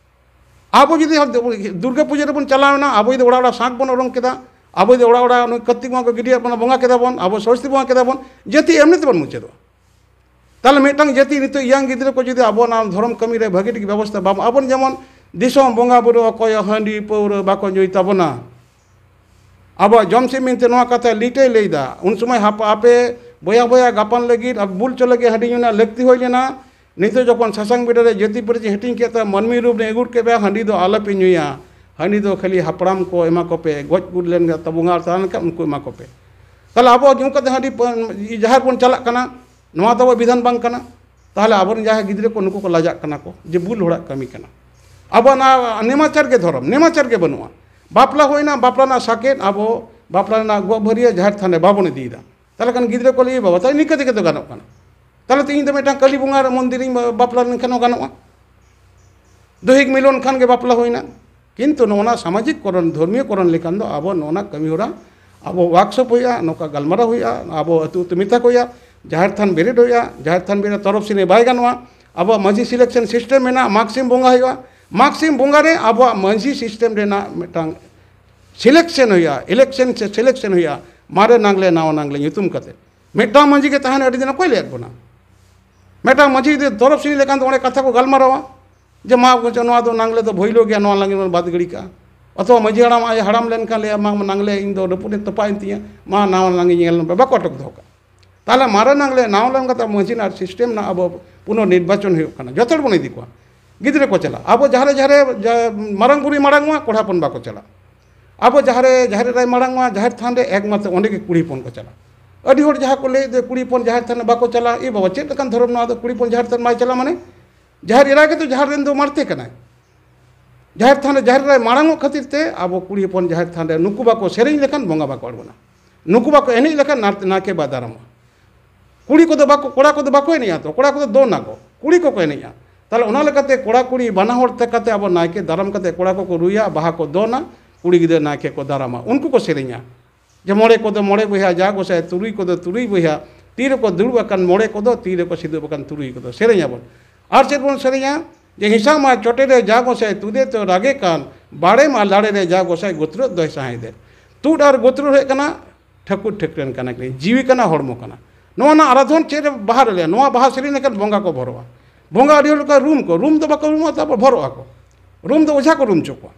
ᱟᱵᱚ ᱡᱩᱫᱤ ᱫᱩᱨᱜᱟᱹ ᱯᱩᱡᱟᱹ ᱨᱮᱵᱚᱱ ᱪᱟᱞᱟᱣᱮᱱᱟ, ᱟᱵᱚ ᱡᱩᱫᱤ ᱚᱲᱟᱜ ᱚᱲᱟᱜ ᱥᱟᱸᱠ ᱵᱚᱱ ᱚᱨᱚᱝ ᱠᱮᱫᱟ, ᱟᱵᱚ ᱡᱩᱫᱤ ᱚᱲᱟᱜ ᱚᱲᱟᱜ ᱱᱩᱭ ᱠᱟᱨᱛᱤᱠ ᱵᱚᱸᱜᱟ ᱠᱚ ᱜᱤᱰᱤᱭᱟᱜ ᱵᱚᱱᱟ, ᱵᱚᱸᱜᱟ ᱠᱮᱫᱟ ᱵᱚᱱ, ᱟᱵᱚ ᱥᱚᱨᱚᱥᱚᱛᱤ ᱵᱚᱸᱜᱟ ᱠᱮᱫᱟ ᱵᱚᱱ, ᱡᱟᱹᱛᱤ ᱮᱢᱱᱤ ᱛᱮᱵᱚᱱ ᱢᱩᱪᱟᱹᱫᱚᱜᱼᱟ᱾ ᱛᱟᱦᱚᱞᱮ ᱢᱤᱫᱴᱟᱝ ᱡᱟᱹᱛᱤ ᱱᱤᱛᱚᱜ ᱤᱭᱟᱝ ᱜᱤᱫᱽᱨᱟᱹ ᱠᱚ ᱡᱩᱫᱤ ᱟᱵᱚ ᱚᱱᱟ ᱫᱷᱚᱨᱚᱢ ᱠᱟᱹᱢᱤ ᱨᱮ ᱵᱷᱟᱹᱜᱤ ᱴᱷᱤᱠ ᱵᱮᱵᱚᱥᱛᱷᱟ ᱵᱟᱢ, ᱟᱵᱚ ᱡᱮᱢᱚᱱ ᱫᱤᱥᱚᱢ ᱵᱚᱸᱜᱟ ᱵᱩᱨᱩ ᱚᱠᱚᱭ ᱦᱟᱺᱰᱤ ᱯᱟᱹᱣᱨᱟᱹ ᱵᱟᱠᱚ ᱧᱩᱭ ᱛᱟᱵᱚᱱᱟ, ᱟᱵᱚᱣᱟᱜ ᱡᱚᱢ ᱥᱤᱢ ᱢᱮᱱᱛᱮ ᱱᱚᱣᱟ ᱠᱟᱛᱷᱟ ᱞᱤᱴᱟᱹᱭ ᱞᱟᱹᱭᱫᱟ᱾ ᱩᱱ ᱥᱚᱢᱚᱭ ᱦᱟᱯ-, ᱟᱯᱮ ᱵᱚᱭᱦᱟ ᱵᱚᱭᱦᱟ ᱜᱟᱯᱟᱱ ᱞᱟᱹᱜᱤᱫ ᱟᱨ ᱵᱩᱞ ᱪᱚ ᱞᱟᱹᱜᱤᱫ ᱦᱟᱺᱰᱤ ᱧᱩ ᱨᱮᱱᱟᱜ ᱞᱟᱹᱠᱛᱤ ᱦᱩᱭ ᱞᱮᱱᱟ᱾ ᱱᱤᱛᱚᱜ ᱡᱚᱠᱷᱚᱱ ᱥᱟᱥᱟᱝ ᱵᱮᱰᱟ ᱨᱮ ᱡᱟᱹᱛᱤ ᱯᱟᱹᱨᱤᱥ ᱦᱟᱹᱴᱤᱧ ᱠᱮᱫ ᱛᱮ ᱢᱟᱹᱱᱢᱤ ᱨᱩᱯ ᱨᱮ ᱟᱹᱜᱩ ᱠᱮᱫ ᱯᱮ, ᱦᱟᱺᱰᱤ ᱫᱚ ᱟᱞᱚᱯᱮ ᱧᱩᱭᱟ, ᱦᱟᱺᱰᱤ ᱫᱚ ᱠᱷᱟᱹᱞᱤ ᱦᱟᱯᱲᱟᱢ ᱠᱚ ᱮᱢᱟ ᱠᱚᱯᱮ, ᱜᱚᱡ ᱜᱩᱨ ᱞᱮᱱ ᱠᱷᱟᱱ ᱛᱟᱵᱚ ᱵᱚᱸᱜᱟ ᱛᱟᱦᱮᱸ ᱞᱮᱱᱠᱷᱟᱱ ᱩᱱᱠᱩ ᱮᱢᱟ ᱠᱚᱯᱮ᱾ ᱛᱟᱦᱚᱞᱮ ᱟᱵᱚ ᱧᱩ ᱠᱟᱛᱮ ᱦᱟᱺᱰᱤ ᱯᱟᱹ-, ᱡᱟᱦᱮᱨ ᱵᱚᱱ ᱪᱟᱞᱟᱜ ᱠᱟᱱᱟ, ᱱᱚᱣᱟ ᱫᱚ ᱟᱵᱚ ᱵᱤᱫᱷᱟᱱ ᱵᱟᱝ ᱠᱟᱱᱟ᱾ ᱛᱟᱦᱚᱞᱮ ᱟᱵᱚᱨᱮᱱ ᱡᱟᱦᱟᱸᱭ ᱜᱤᱫᱽᱨᱟᱹ ᱠᱚ ᱱᱩᱠᱩ ᱠᱚ ᱞᱟᱡᱟᱜ ᱠᱟᱱᱟ ᱠᱚ ᱡᱮ ᱵᱩᱞ ᱦᱚᱲᱟᱜ ᱠᱟᱹᱢᱤ ᱠᱟᱱᱟ᱾ ᱟᱵᱚᱣᱟᱜ ᱱᱚᱣᱟ ᱱᱮᱢᱟᱪᱟᱨ ᱜᱮ ᱫᱷᱚᱨᱚᱢ, ᱱᱮᱢᱟᱪᱟᱨ ᱜᱮ ᱵᱟᱹᱱᱩᱜᱼᱟ᱾ ᱵᱟᱯᱞᱟ ᱦᱩᱭᱱᱟ, ᱵᱟᱯᱞᱟ ᱨᱮᱱᱟᱜ ᱥᱟᱠᱮᱛ ᱟᱵᱚ ᱵᱟᱯᱞᱟ ᱨᱮᱱᱟᱜ ᱜᱚᱜ ᱵᱷᱟᱹᱨᱭᱟᱹ ᱡᱟᱦᱮᱨ ᱛᱷᱟᱱ ᱨᱮ ᱵᱟᱵᱚᱱ ᱤᱫᱤᱭᱮᱫᱟ᱾ ᱛᱟᱦᱚᱞᱮ ᱠᱷᱟᱱ ᱜᱤᱫᱽᱨᱟᱹ ᱠᱚ ᱞᱟᱹᱭ, "ᱵᱟᱵᱟ, ᱛᱟᱦᱞᱮ ᱱᱤᱝᱠᱟᱹ ᱛᱮᱜᱮ ᱛᱚ ᱜᱟᱱᱚᱜ ᱠᱟᱱᱟ᱾ ᱛᱟᱦᱞᱮ ᱛᱚ ᱤᱧ ᱫᱚ ᱢᱤᱫᱴᱟᱝ ᱠᱟᱹᱞᱤ ᱵᱚᱸᱜᱟ ᱨᱮ ᱢᱚᱱᱫᱤᱨᱤᱧ ᱵᱟᱯᱞᱟ ᱞᱮᱱᱠᱷᱟᱱ ᱦᱚᱸ ᱜᱟᱱᱚᱜᱼᱟ, ᱫᱳᱭᱦᱤᱠ ᱢᱤᱞᱚᱱ ᱠᱷᱟᱱ ᱜᱮ ᱵᱟᱯᱞᱟ ᱦᱩᱭᱱᱟ᱾" ᱠᱤᱱᱛᱩ ᱱᱚᱜᱼᱚ ᱱᱟ ᱥᱟᱢᱟᱡᱤᱠ ᱠᱚᱨᱚᱱ, ᱫᱷᱚᱨᱢᱤᱭᱚ ᱠᱚᱨᱚᱱ ᱞᱮᱠᱷᱟᱱ ᱫᱚ ᱟᱵᱚ ᱱᱚᱜᱼᱚ ᱱᱟ ᱠᱟᱹᱢᱤ ᱦᱚᱨᱟ, ᱟᱵᱚ ᱣᱟᱨᱠᱥᱚᱯ ᱦᱩᱭᱩᱜᱼᱟ, ᱱᱚᱝᱠᱟ ᱜᱟᱞᱢᱟᱨᱟᱣ ᱦᱩᱭᱩᱜᱼᱟ, ᱟᱵᱚ ᱟᱹᱛᱩ ᱟᱹᱛᱩ ᱢᱮᱛᱟ ᱠᱚ ᱦᱩᱭᱩᱜᱼᱟ, ᱡᱟᱦᱮᱨ ᱛᱷᱟᱱ ᱵᱮᱨᱮᱫ ᱦᱩᱭᱩᱜᱼᱟ, ᱡᱟᱦᱮᱨ ᱛᱷᱟᱱ ᱵᱮᱨᱮᱫ ᱛᱚᱨᱚᱯ ᱥᱤᱱᱮ ᱵᱟᱭ ᱜᱟᱱᱚᱜᱼᱟ᱾ ᱟᱵᱚᱣᱟᱜ ᱢᱟᱹᱡᱷᱤ ᱥᱤᱞᱮᱠᱥᱚᱱ ᱥᱤᱥᱴᱮᱢ ᱢᱮᱱᱟᱜᱼᱟ, ᱢᱟᱜᱽ ᱥᱤᱢ ᱵᱚᱸᱜᱟ ᱦᱩᱭᱩᱜᱼᱟ, ᱢᱟᱜᱽ ᱥᱤᱢ ᱵᱚᱸᱜᱟ ᱨᱮ ᱟᱵᱚᱣᱟᱜ ᱢᱟᱹᱡᱷᱤ ᱥᱤᱥᱴᱮᱢ ᱨᱮᱱᱟᱜ ᱢᱤᱫᱴᱟᱝ ᱥᱤᱞᱮᱠᱥᱚᱱ ᱦᱩᱭᱩᱜᱼᱟ, ᱤᱞᱮᱠᱥᱚᱱ ᱥᱮ ᱥᱤᱞᱮᱠᱥᱚᱱ ᱦᱩᱭᱩᱜᱼᱟ, ᱢᱟᱨᱮ ᱱᱟᱝᱞᱮ ᱱᱟᱣᱟ ᱱᱟᱝᱞᱮ ᱧᱩᱛᱩᱢ ᱠᱟᱛᱮ᱾ ᱢᱤᱫᱴᱟᱝ ᱢᱟᱹᱡᱷᱤ ᱜᱮ ᱛᱟᱦᱮᱱᱟ, ᱟᱹᱰᱤ ᱫᱤᱱ ᱚᱠᱚᱭ ᱞᱟᱹᱭᱟᱫ ᱵᱚᱱᱟ? ᱢᱤᱫᱴᱟᱝ ᱢᱟᱹᱡᱷᱤ ᱡᱩᱫᱤ ᱛᱚᱨᱚᱯ ᱥᱤᱱᱤ ᱞᱮᱠᱷᱟᱱ ᱫᱚ ᱚᱸᱰᱮ ᱠᱟᱛᱷᱟ ᱠᱚ ᱜᱟᱞᱢᱟᱨᱟᱣᱟ ᱡᱮ, "ᱢᱟ ᱜᱚᱪᱚ, ᱱᱚᱣᱟ ᱫᱚ ᱱᱟᱝᱞᱮ ᱫᱚ ᱵᱷᱟᱹᱭᱞᱳ ᱜᱮᱭᱟ, ᱱᱚᱣᱟ ᱞᱟᱝᱜᱮ ᱵᱚᱱ ᱵᱟᱫ ᱜᱤᱰᱤ ᱠᱟᱜᱼᱟ᱾" ᱚᱛᱷᱚᱵᱟ ᱢᱟᱹᱡᱷᱤ ᱦᱟᱲᱟᱢ ᱟᱡ ᱦᱟᱲᱟᱢ ᱞᱮᱱᱠᱷᱟᱱ ᱞᱟᱹᱭᱟ, "ᱢᱟ ᱱᱟᱝᱞᱮ ᱤᱧ ᱫᱚ ᱨᱟᱹᱯᱩᱫ ᱮᱱ ᱛᱚᱯᱟᱜ ᱮᱱ ᱛᱤᱧᱟ, ᱢᱟ ᱱᱟᱣᱟ ᱱᱟᱝ ᱤᱧ ᱧᱮᱞ ᱢᱮ", ᱵᱟᱠᱚ ᱟᱴᱚᱠ ᱫᱚᱦᱚ ᱠᱟᱜᱼᱟ᱾ ᱛᱟᱦᱚᱞᱮ ᱢᱟᱨᱮ ᱱᱟᱝᱞᱮ ᱱᱟᱣᱟ ᱞᱮᱱ ᱠᱟᱛᱮ ᱢᱟᱹᱡᱷᱤ ᱨᱮᱱᱟᱜ ᱥᱤᱥᱴᱮᱢ ᱨᱮᱱᱟᱜ ᱟᱵᱚ ᱯᱩᱱᱚᱨ ᱱᱤᱨᱵᱟᱪᱚᱱ ᱦᱩᱭᱩᱜ ᱠᱟᱱᱟ, ᱡᱚᱛᱚ ᱦᱚᱲ ᱵᱚᱱ ᱤᱫᱤ ᱠᱚᱣᱟ᱾ ᱜᱤᱫᱽᱨᱟᱹ ᱠᱚ ᱪᱟᱞᱟᱜᱼᱟ, ᱟᱵᱚ ᱡᱟᱦᱟᱸ ᱨᱮ, ᱡᱟᱦᱟᱸ ᱨᱮ ᱡᱟ-, ᱢᱟᱨᱟᱝ ᱵᱩᱨᱩᱭ ᱢᱟᱲᱟᱝ ᱚᱜᱼᱟ, ᱠᱚᱲᱟ ᱦᱚᱯᱚᱱ ᱵᱟᱠᱚ ᱪᱟᱞᱟᱜᱼᱟ᱾ ᱟᱵᱚ ᱡᱟᱦᱟᱸ ᱨᱮ ᱡᱟᱦᱮᱨ ᱮᱨᱟᱭ ᱢᱟᱲᱟᱝ ᱚᱜᱼᱟ, ᱡᱟᱦᱮᱨ ᱛᱷᱟᱱ ᱨᱮ, ᱮᱠᱢᱟᱛᱨᱚ ᱚᱸᱰᱮ ᱜᱮ ᱠᱩᱲᱤ ᱦᱚᱯᱚᱱ ᱠᱚ ᱪᱟᱞᱟᱜᱼᱟ᱾ ᱟᱹᱰᱤ ᱦᱚᱲ ᱡᱟᱦᱟᱸ ᱠᱚ ᱞᱟᱹᱭᱮᱫ ᱫᱚ ᱠᱩᱲᱤ ᱦᱚᱯᱚᱱ ᱡᱟᱦᱮᱨ ᱛᱷᱟᱱ ᱨᱮ ᱵᱟᱠᱚ ᱪᱟᱞᱟᱜᱼᱟ, ᱮ ᱵᱟᱵᱟ, ᱪᱮᱫ ᱞᱮᱠᱟᱱ ᱫᱷᱚᱨᱚᱢ ᱱᱚᱣᱟ ᱫᱚ, ᱠᱩᱲᱤ ᱦᱚᱯᱚᱱ ᱡᱟᱦᱮᱨ ᱛᱷᱟᱱ ᱵᱟᱭ ᱪᱟᱞᱟᱜᱼᱟ? ᱢᱟᱱᱮ ᱡᱟᱦᱮᱨ ᱮᱨᱟ ᱜᱮᱛᱚ ᱡᱟᱦᱮᱨ ᱨᱮᱱ ᱫᱚ ᱢᱟᱨᱛᱮ ᱠᱟᱱᱟᱭ᱾ ᱡᱟᱦᱮᱨ ᱛᱷᱟᱱ ᱨᱮ ᱡᱟᱦᱮᱨ ᱮᱨᱟᱭ ᱢᱟᱲᱟᱝ ᱚᱜ ᱠᱷᱟᱹᱛᱤᱨ ᱛᱮ ᱟᱵᱚ ᱠᱩᱲᱤ ᱦᱚᱯᱚᱱ ᱡᱟᱦᱮᱨ ᱛᱷᱟᱱ ᱨᱮ ᱱᱩᱠᱩ ᱵᱟᱠᱚ ᱥᱮᱨᱮᱧ ᱞᱮᱠᱷᱟᱱ ᱵᱚᱸᱜᱟ ᱵᱟᱠᱚ ᱟᱬᱜᱚᱱᱟ, ᱱᱩᱠᱩ ᱵᱟᱠᱚ ᱮᱱᱮᱡ ᱞᱮᱠᱷᱟᱱ ᱱᱟᱨ-, ᱱᱟᱭᱠᱮ ᱵᱟᱭ ᱫᱟᱨᱟᱢᱚᱜᱼᱟ᱾ ᱠᱩᱲᱤ ᱠᱚᱫᱚ ᱵᱟᱠᱚ, ᱠᱚᱲᱟ ᱠᱚᱫᱚ ᱵᱟᱠᱚ ᱮᱱᱮᱡᱼᱟ ᱛᱚ, ᱠᱚᱲᱟ ᱠᱚᱫᱚ ᱫᱚᱱ ᱟᱠᱚ, ᱠᱩᱲᱤ ᱠᱚᱠᱚ ᱮᱱᱮᱡᱼᱟ᱾ ᱛᱟᱦᱚᱞᱮ ᱚᱱᱟ ᱞᱮᱠᱟᱛᱮ ᱠᱚᱲᱟ ᱠᱩᱲᱤ ᱵᱟᱱᱟ ᱦᱚᱲ ᱛᱮ ᱠᱟᱛᱮ ᱟᱵᱚ ᱱᱟᱭᱠᱮ ᱫᱟᱨᱟᱢ ᱠᱟᱛᱮ ᱠᱚᱲᱟ ᱠᱚᱠᱚ ᱨᱩᱭᱟ, ᱵᱟᱦᱟ ᱠᱚ ᱫᱚᱱᱟ, ᱠᱩᱲᱤ ᱜᱤᱫᱽᱨᱟᱹ ᱱᱟᱭᱠᱮ ᱠᱚ ᱫᱟᱨᱟᱢᱟ, ᱩᱱᱠᱩ ᱠᱚ ᱥᱮᱨᱮᱧᱟ᱾ ᱡᱮ ᱢᱚᱬᱮ ᱠᱚᱫᱚ ᱢᱚᱬᱮ ᱵᱚᱭᱦᱟ, ᱡᱟ ᱜᱚᱸᱥᱟᱭ ᱛᱩᱨᱩᱭ ᱠᱚᱫᱚ ᱛᱩᱨᱩᱭ ᱵᱚᱭᱦᱟ, ᱛᱤ ᱨᱮᱠᱚ ᱫᱩᱲᱩᱵ ᱟᱠᱟᱱ ᱢᱚᱬᱮ ᱠᱚᱫᱚ, ᱛᱤ ᱨᱮᱠᱚ ᱥᱤᱫᱩᱵ ᱟᱠᱟᱱ ᱛᱩᱨᱩᱭ ᱠᱚᱫᱚ, ᱥᱮᱨᱮᱧ ᱟᱵᱚᱱ᱾ ᱟᱨ ᱪᱮᱫ ᱵᱚᱱ ᱥᱮᱨᱮᱧᱟ? ᱡᱮ ᱦᱤᱥᱟ ᱢᱟ ᱪᱚᱴᱮ ᱨᱮ ᱡᱟ ᱜᱚᱸᱥᱟᱭ ᱛᱩᱫᱮ ᱛᱚ ᱨᱟᱜᱮ ᱠᱟᱱ, ᱵᱟᱲᱮ ᱢᱟ ᱞᱟᱲᱮ ᱨᱮ ᱡᱟ ᱜᱚᱸᱥᱟᱭ ᱜᱩᱛᱨᱟᱹᱜ ᱫᱚᱭ ᱥᱟᱦᱟᱭ ᱫᱮ᱾ ᱛᱩᱫ ᱟᱨ ᱜᱩᱛᱨᱟᱹ ᱦᱩᱭᱩᱜ ᱠᱟᱱᱟ ᱴᱷᱟᱹᱠᱩᱨ ᱴᱷᱟᱹᱠᱨᱟᱹᱱ ᱠᱟᱱᱟ ᱠᱤᱱ, ᱡᱤᱣᱤ ᱠᱟᱱᱟ, ᱦᱚᱲᱢᱚ ᱠᱟᱱᱟ᱾ ᱱᱚᱣᱟ ᱨᱮᱱᱟᱜ ᱟᱨᱟᱫᱷᱚᱱ ᱪᱮᱫ ᱨᱮ ᱵᱟᱦᱟ ᱨᱮ ᱞᱟᱹᱭᱟ? ᱱᱚᱣᱟ ᱵᱟᱦᱟ ᱥᱮᱨᱮᱧ ᱞᱮᱠᱷᱟᱱ ᱵᱚᱸᱜᱟ ᱠᱚ ᱵᱷᱚᱨᱚᱜᱼᱟ᱾ ᱵᱚᱸᱜᱟ ᱟᱹᱰᱤ ᱦᱚᱲ ᱞᱮᱠᱟ ᱨᱩᱢ ᱠᱚ, ᱨᱩᱢ ᱫᱚ ᱵᱟᱠᱚ ᱨᱩᱢᱚᱜᱼᱟ, ᱛᱟᱨᱯᱚᱨ ᱵᱷᱚᱨᱚᱜ ᱟᱠᱚ᱾ ᱨᱩᱢ ᱫᱚ ᱚᱡᱷᱟ ᱠᱚ ᱨᱩᱢ ᱦᱚᱪᱚ ᱠᱚᱣᱟ᱾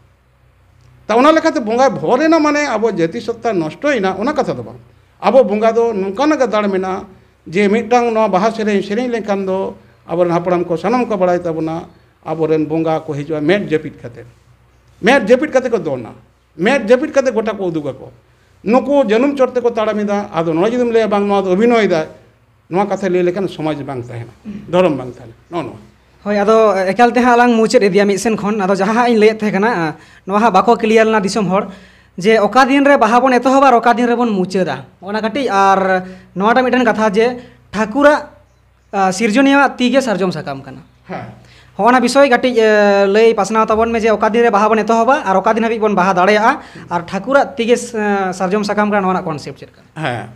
ᱛᱟ ᱚᱱᱟ ᱞᱮᱠᱟᱛᱮ ᱵᱚᱸᱜᱟᱭ ᱵᱷᱚᱨ ᱮᱱᱟ ᱢᱟᱱᱮ ᱟᱵᱚ ᱡᱟᱹᱛᱤ ᱥᱚᱛᱛᱟ ᱱᱚᱥᱴᱚᱭᱮᱱᱟ, ᱚᱱᱟ ᱠᱟᱛᱷᱟ ᱫᱚ ᱵᱟᱝ᱾ ᱟᱵᱚ ᱵᱚᱸᱜᱟ ᱫᱚ ᱱᱚᱝᱠᱟᱱᱟᱜ ᱜᱮ ᱫᱟᱲᱮ ᱢᱮᱱᱟᱜᱼᱟ ᱡᱮ ᱢᱤᱫᱴᱟᱝ ᱱᱚᱣᱟ ᱵᱟᱦᱟ ᱥᱮᱨᱮᱧ ᱥᱮᱨᱮᱧ ᱞᱮᱱᱠᱷᱟᱱ ᱫᱚ ᱟᱵᱚᱨᱮᱱ ᱦᱟᱯᱲᱟᱢ ᱠᱚ ᱥᱟᱱᱟᱢ ᱠᱚ ᱵᱟᱲᱟᱭ ᱛᱟᱵᱚᱱᱟ, ᱟᱵᱚᱨᱮᱱ ᱵᱚᱸᱜᱟ ᱠᱚ ᱦᱤᱡᱩᱜᱼᱟ ᱢᱮᱫ ᱡᱟᱹᱯᱤᱫ ᱠᱟᱛᱮ, ᱢᱮᱫ ᱡᱟᱹᱯᱤᱫ ᱠᱟᱛᱮ ᱠᱚ ᱫᱚᱱᱟ, ᱢᱮᱫ ᱡᱟᱹᱯᱤᱫ ᱠᱟᱛᱮ ᱜᱚᱴᱟ ᱠᱚ ᱩᱫᱩᱜ ᱟᱠᱚ᱾ ᱱᱩᱠᱩ ᱡᱟᱹᱱᱩᱢ ᱪᱚᱴ ᱛᱮᱠᱚ ᱛᱟᱲᱟᱢ ᱮᱫᱟ, ᱟᱫᱚ ᱱᱚᱣᱟ ᱡᱩᱫᱤᱢ ᱞᱟᱹᱭᱟ ᱵᱟᱝ ᱱᱚᱣᱟ ᱫᱚ ᱚᱵᱷᱤᱱᱚᱭ ᱫᱟᱭ, ᱱᱚᱣᱟ ᱠᱟᱛᱷᱟ ᱞᱟᱹᱭ ᱞᱮᱠᱷᱟᱱ ᱥᱚᱢᱟᱡᱽ ᱵᱟᱝ ᱛᱟᱦᱮᱱᱟ, ᱫᱷᱚᱨᱚᱢ ᱵᱟᱝ ᱛᱟᱦᱮᱱᱟ, ᱱᱚᱜᱼᱚ ᱱᱚᱣᱟ᱾ ᱦᱳᱭ, ᱟᱫᱚ ᱮᱠᱟᱞ ᱛᱮ ᱦᱟᱸᱜ ᱞᱟᱝ ᱢᱩᱪᱟᱹᱫ ᱤᱫᱤᱭᱟ ᱢᱤᱫ ᱥᱮᱱ ᱠᱷᱚᱱ᱾ ᱟᱫᱚ ᱡᱟᱦᱟᱸ ᱦᱟᱸᱜ ᱤᱧ ᱞᱟᱹᱭᱮᱫ ᱛᱟᱦᱮᱸ ᱠᱟᱱᱟ, ᱱᱚᱣᱟ ᱦᱟᱸᱜ ᱵᱟᱠᱚ ᱠᱞᱤᱭᱟᱨ ᱞᱮᱱᱟ ᱫᱤᱥᱚᱢ ᱦᱚᱲ, ᱡᱮ ᱚᱠᱟ ᱫᱤᱱ ᱨᱮ ᱵᱟᱦᱟ ᱵᱚᱱ ᱮᱛᱚᱦᱚᱵᱟ ᱟᱨ ᱚᱠᱟ ᱫᱤᱱ ᱨᱮᱵᱚᱱ ᱢᱩᱪᱟᱹᱫᱟ, ᱚᱱᱟ ᱠᱟᱹᱴᱤᱡ᱾ ᱟᱨ ᱱᱚᱣᱟᱴᱟᱜ ᱢᱤᱫᱴᱮᱱ ᱠᱟᱛᱷᱟ ᱡᱮ ᱴᱷᱟᱹᱠᱩᱨᱟᱜ, ᱟ, ᱥᱤᱨᱡᱚᱱᱤᱭᱟᱹᱣᱟᱜ ᱛᱤ ᱜᱮ ᱥᱟᱨᱡᱚᱢ ᱥᱟᱠᱟᱢ ᱠᱟᱱᱟ᱾ ᱦᱮᱸ᱾ ᱦᱚᱸᱜᱼᱚ ᱱᱟ ᱵᱤᱥᱚᱭ ᱠᱟᱹᱴᱤᱡ, ᱮ, ᱞᱟᱹᱭ ᱯᱟᱥᱱᱟᱣ ᱛᱟᱵᱚᱱ ᱢᱮ ᱡᱮ ᱚᱠᱟ ᱫᱤᱱ ᱨᱮ ᱵᱟᱦᱟ ᱵᱚᱱ ᱮᱛᱚᱦᱚᱵᱟ ᱟᱨ ᱚᱠᱟ ᱫᱤᱱ ᱦᱟᱹᱵᱤᱡ ᱵᱚᱱ ᱵᱟᱦᱟ ᱫᱟᱲᱮᱭᱟᱜᱼᱟ, ᱟᱨ ᱴᱷᱟᱹᱠᱩᱨᱟᱜ ᱛᱤ ᱜᱮ, ᱮ, ᱥᱟᱨᱡᱚᱢ ᱥᱟᱠᱟᱢ ᱠᱟᱱᱟ, ᱱᱚᱣᱟ ᱨᱮᱱᱟᱜ ᱠᱚᱱᱥᱮᱯᱴ ᱪᱮᱫ ᱠᱟᱱᱟ? ᱦᱮᱸ,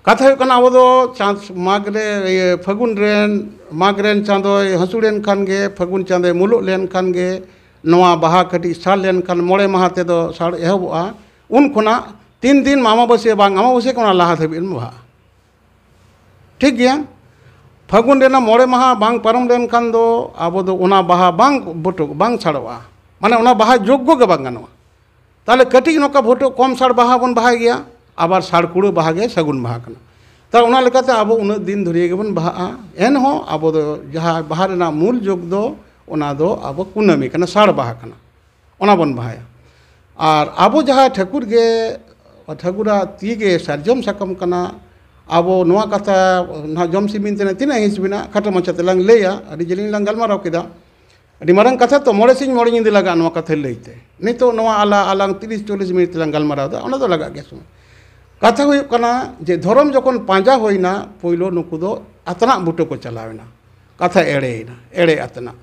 ᱠᱟᱛᱷᱟ ᱦᱩᱭᱩᱜ ᱠᱟᱱᱟ, ᱟᱵᱚ ᱫᱚ ᱪᱟᱥ ᱢᱟᱜᱽ ᱨᱮ, ᱤᱭᱟᱹ, ᱯᱷᱟᱹᱜᱩᱱ ᱨᱮᱱ, ᱢᱟᱜᱽ ᱨᱮᱱ ᱪᱟᱸᱫᱚᱭ ᱦᱟᱹᱥᱩᱲᱮᱱ ᱠᱷᱟᱱ ᱜᱮ, ᱯᱷᱟᱹᱜᱩᱱ ᱪᱟᱸᱫᱚᱭ ᱢᱩᱞᱩᱜ ᱞᱮᱱ ᱠᱷᱟᱱ ᱜᱮ, ᱱᱚᱣᱟ ᱵᱟᱦᱟ ᱠᱟᱹᱴᱤᱡ ᱥᱟᱲ ᱞᱮᱱ ᱠᱷᱟᱱ ᱢᱚᱬᱮ ᱢᱟᱦᱟ ᱛᱮᱫᱚ ᱥᱟᱲ ᱮᱦᱚᱵᱚᱜᱼᱟ᱾ ᱩᱱ ᱠᱷᱚᱱᱟᱜ ᱛᱤᱱ ᱫᱤᱱ ᱟᱢᱟᱵᱟᱹᱥᱭᱟᱹ ᱵᱟᱝ ᱟᱢᱟᱵᱟᱹᱥᱭᱟᱹ ᱠᱷᱚᱱᱟᱜ ᱞᱟᱦᱟ ᱫᱷᱟᱹᱵᱤᱡ ᱵᱚᱱ ᱵᱟᱦᱟᱜᱼᱟ᱾ ᱴᱷᱤᱠ ᱜᱮᱭᱟ, ᱯᱷᱟᱹᱜᱩᱱ ᱨᱮᱱᱟᱜ ᱢᱚᱬᱮ ᱢᱟᱦᱟ ᱵᱟᱝ ᱯᱟᱨᱚᱢ ᱞᱮᱱᱠᱷᱟᱱ ᱫᱚ ᱟᱵᱚ ᱫᱚ ᱚᱱᱟ ᱵᱟᱦᱟ ᱵᱟᱝ ᱵᱚᱴᱚ-, ᱵᱟᱝ ᱥᱟᱲᱚᱜᱼᱟ, ᱢᱟᱱᱮ ᱚᱱᱟ ᱵᱟᱦᱟ ᱡᱳᱜᱽᱜᱚ ᱜᱮ ᱵᱟᱝ ᱜᱟᱱᱚᱜᱼᱟ᱾ ᱛᱟᱦᱚᱞᱮ ᱠᱟᱹᱴᱤᱡ ᱱᱚᱝᱠᱟ ᱵᱷᱳᱴ ᱠᱚᱢ ᱥᱟᱲ ᱵᱟᱦᱟ ᱵᱚᱱ ᱵᱟᱦᱟᱭ ᱜᱮᱭᱟ, ᱟᱵᱟᱨ ᱥᱟᱲ ᱠᱩᱲᱟᱹ ᱵᱟᱦᱟ ᱜᱮ ᱥᱟᱹᱜᱩᱱ ᱵᱟᱦᱟ ᱠᱟᱱᱟ᱾ ᱛᱟᱦᱚᱞᱮ ᱚᱱᱟ ᱞᱮᱠᱟᱛᱮ ᱟᱵᱚ ᱩᱱᱟᱹᱜ ᱫᱤᱱ ᱫᱷᱩᱨᱭᱟᱹ ᱜᱮᱵᱚᱱ ᱵᱟᱦᱟᱜᱼᱟ, ᱮᱱᱦᱚᱸ ᱟᱵᱚ ᱫᱚ ᱡᱟᱦᱟᱸ ᱵᱟᱦᱟ ᱨᱮᱱᱟᱜ ᱢᱩᱞ ᱡᱳᱜᱽ ᱫᱚ ᱚᱱᱟ ᱫᱚ ᱟᱵᱚ ᱠᱩᱱᱟᱹᱢᱤ ᱠᱟᱱᱟ, ᱥᱟᱲ ᱵᱟᱦᱟ ᱠᱟᱱᱟ, ᱚᱱᱟ ᱵᱚᱱ ᱵᱟᱦᱟᱭᱟ᱾ ᱟᱨ ᱟᱵᱚ ᱡᱟᱦᱟᱸ ᱴᱷᱟᱹᱠᱩᱨ ᱜᱮ, ᱴᱷᱟᱹᱠᱩᱨᱟᱜ ᱛᱤ ᱜᱮ ᱥᱟᱨᱡᱚᱢ ᱥᱟᱠᱟᱢ ᱠᱟᱱᱟ, ᱟᱵᱚ ᱱᱚᱣᱟ ᱠᱟᱛᱷᱟ ᱱᱟᱦᱟᱜ ᱡᱚᱢ ᱥᱤᱢ ᱵᱤᱱᱛᱤ ᱨᱮ ᱛᱤᱱᱟᱹᱜ ᱦᱤᱸᱥ ᱢᱮᱱᱟᱜᱼᱟ, ᱠᱷᱟᱴᱚ ᱢᱟᱪᱷᱟ ᱛᱮᱞᱟᱝ ᱞᱟᱹᱭᱟ, ᱟᱹᱰᱤ ᱡᱮᱞᱮᱧ ᱞᱟᱝ ᱜᱟᱞᱢᱟᱨᱟᱣ ᱠᱮᱫᱟ᱾ ᱟᱹᱰᱤ ᱢᱟᱨᱟᱝ ᱠᱟᱛᱷᱟ ᱛᱚ, ᱢᱚᱬᱮ ᱥᱤᱧ ᱢᱚᱬᱮ ᱧᱤᱫᱟᱹ ᱞᱟᱜᱟᱜᱼᱟ ᱱᱚᱣᱟ ᱠᱟᱛᱷᱟ ᱞᱟᱹᱭᱛᱮ᱾ ᱱᱤᱛᱚᱜ ᱱᱚᱣᱟ ᱟᱞᱟ-, ᱟᱞᱟᱝ ᱛᱤᱨᱤᱥ ᱪᱚᱞᱞᱤᱥ ᱢᱤᱱᱤᱴ ᱞᱟᱝ ᱜᱟᱞᱢᱟᱨᱟᱣ ᱮᱫᱟ, ᱚᱱᱟ ᱫᱚ ᱞᱟᱜᱟᱜ ᱜᱮᱭᱟ ᱥᱚᱢᱚᱭ᱾ ᱠᱟᱛᱷᱟ ᱦᱩᱭᱩᱜ ᱠᱟᱱᱟ ᱡᱮ ᱫᱷᱚᱨᱚᱢ ᱡᱚᱠᱷᱚᱱ ᱯᱟᱸᱡᱟ ᱦᱩᱭᱱᱟ, ᱯᱳᱭᱞᱳ ᱱᱩᱠᱩ ᱫᱚ ᱟᱛᱱᱟᱜ ᱵᱩᱴᱟᱹ ᱠᱚ ᱪᱟᱞᱟᱣᱮᱱᱟ, ᱠᱟᱛᱷᱟ ᱮᱲᱮᱭᱮᱱᱟ, ᱮᱲᱮ ᱟᱛᱱᱟᱜ᱾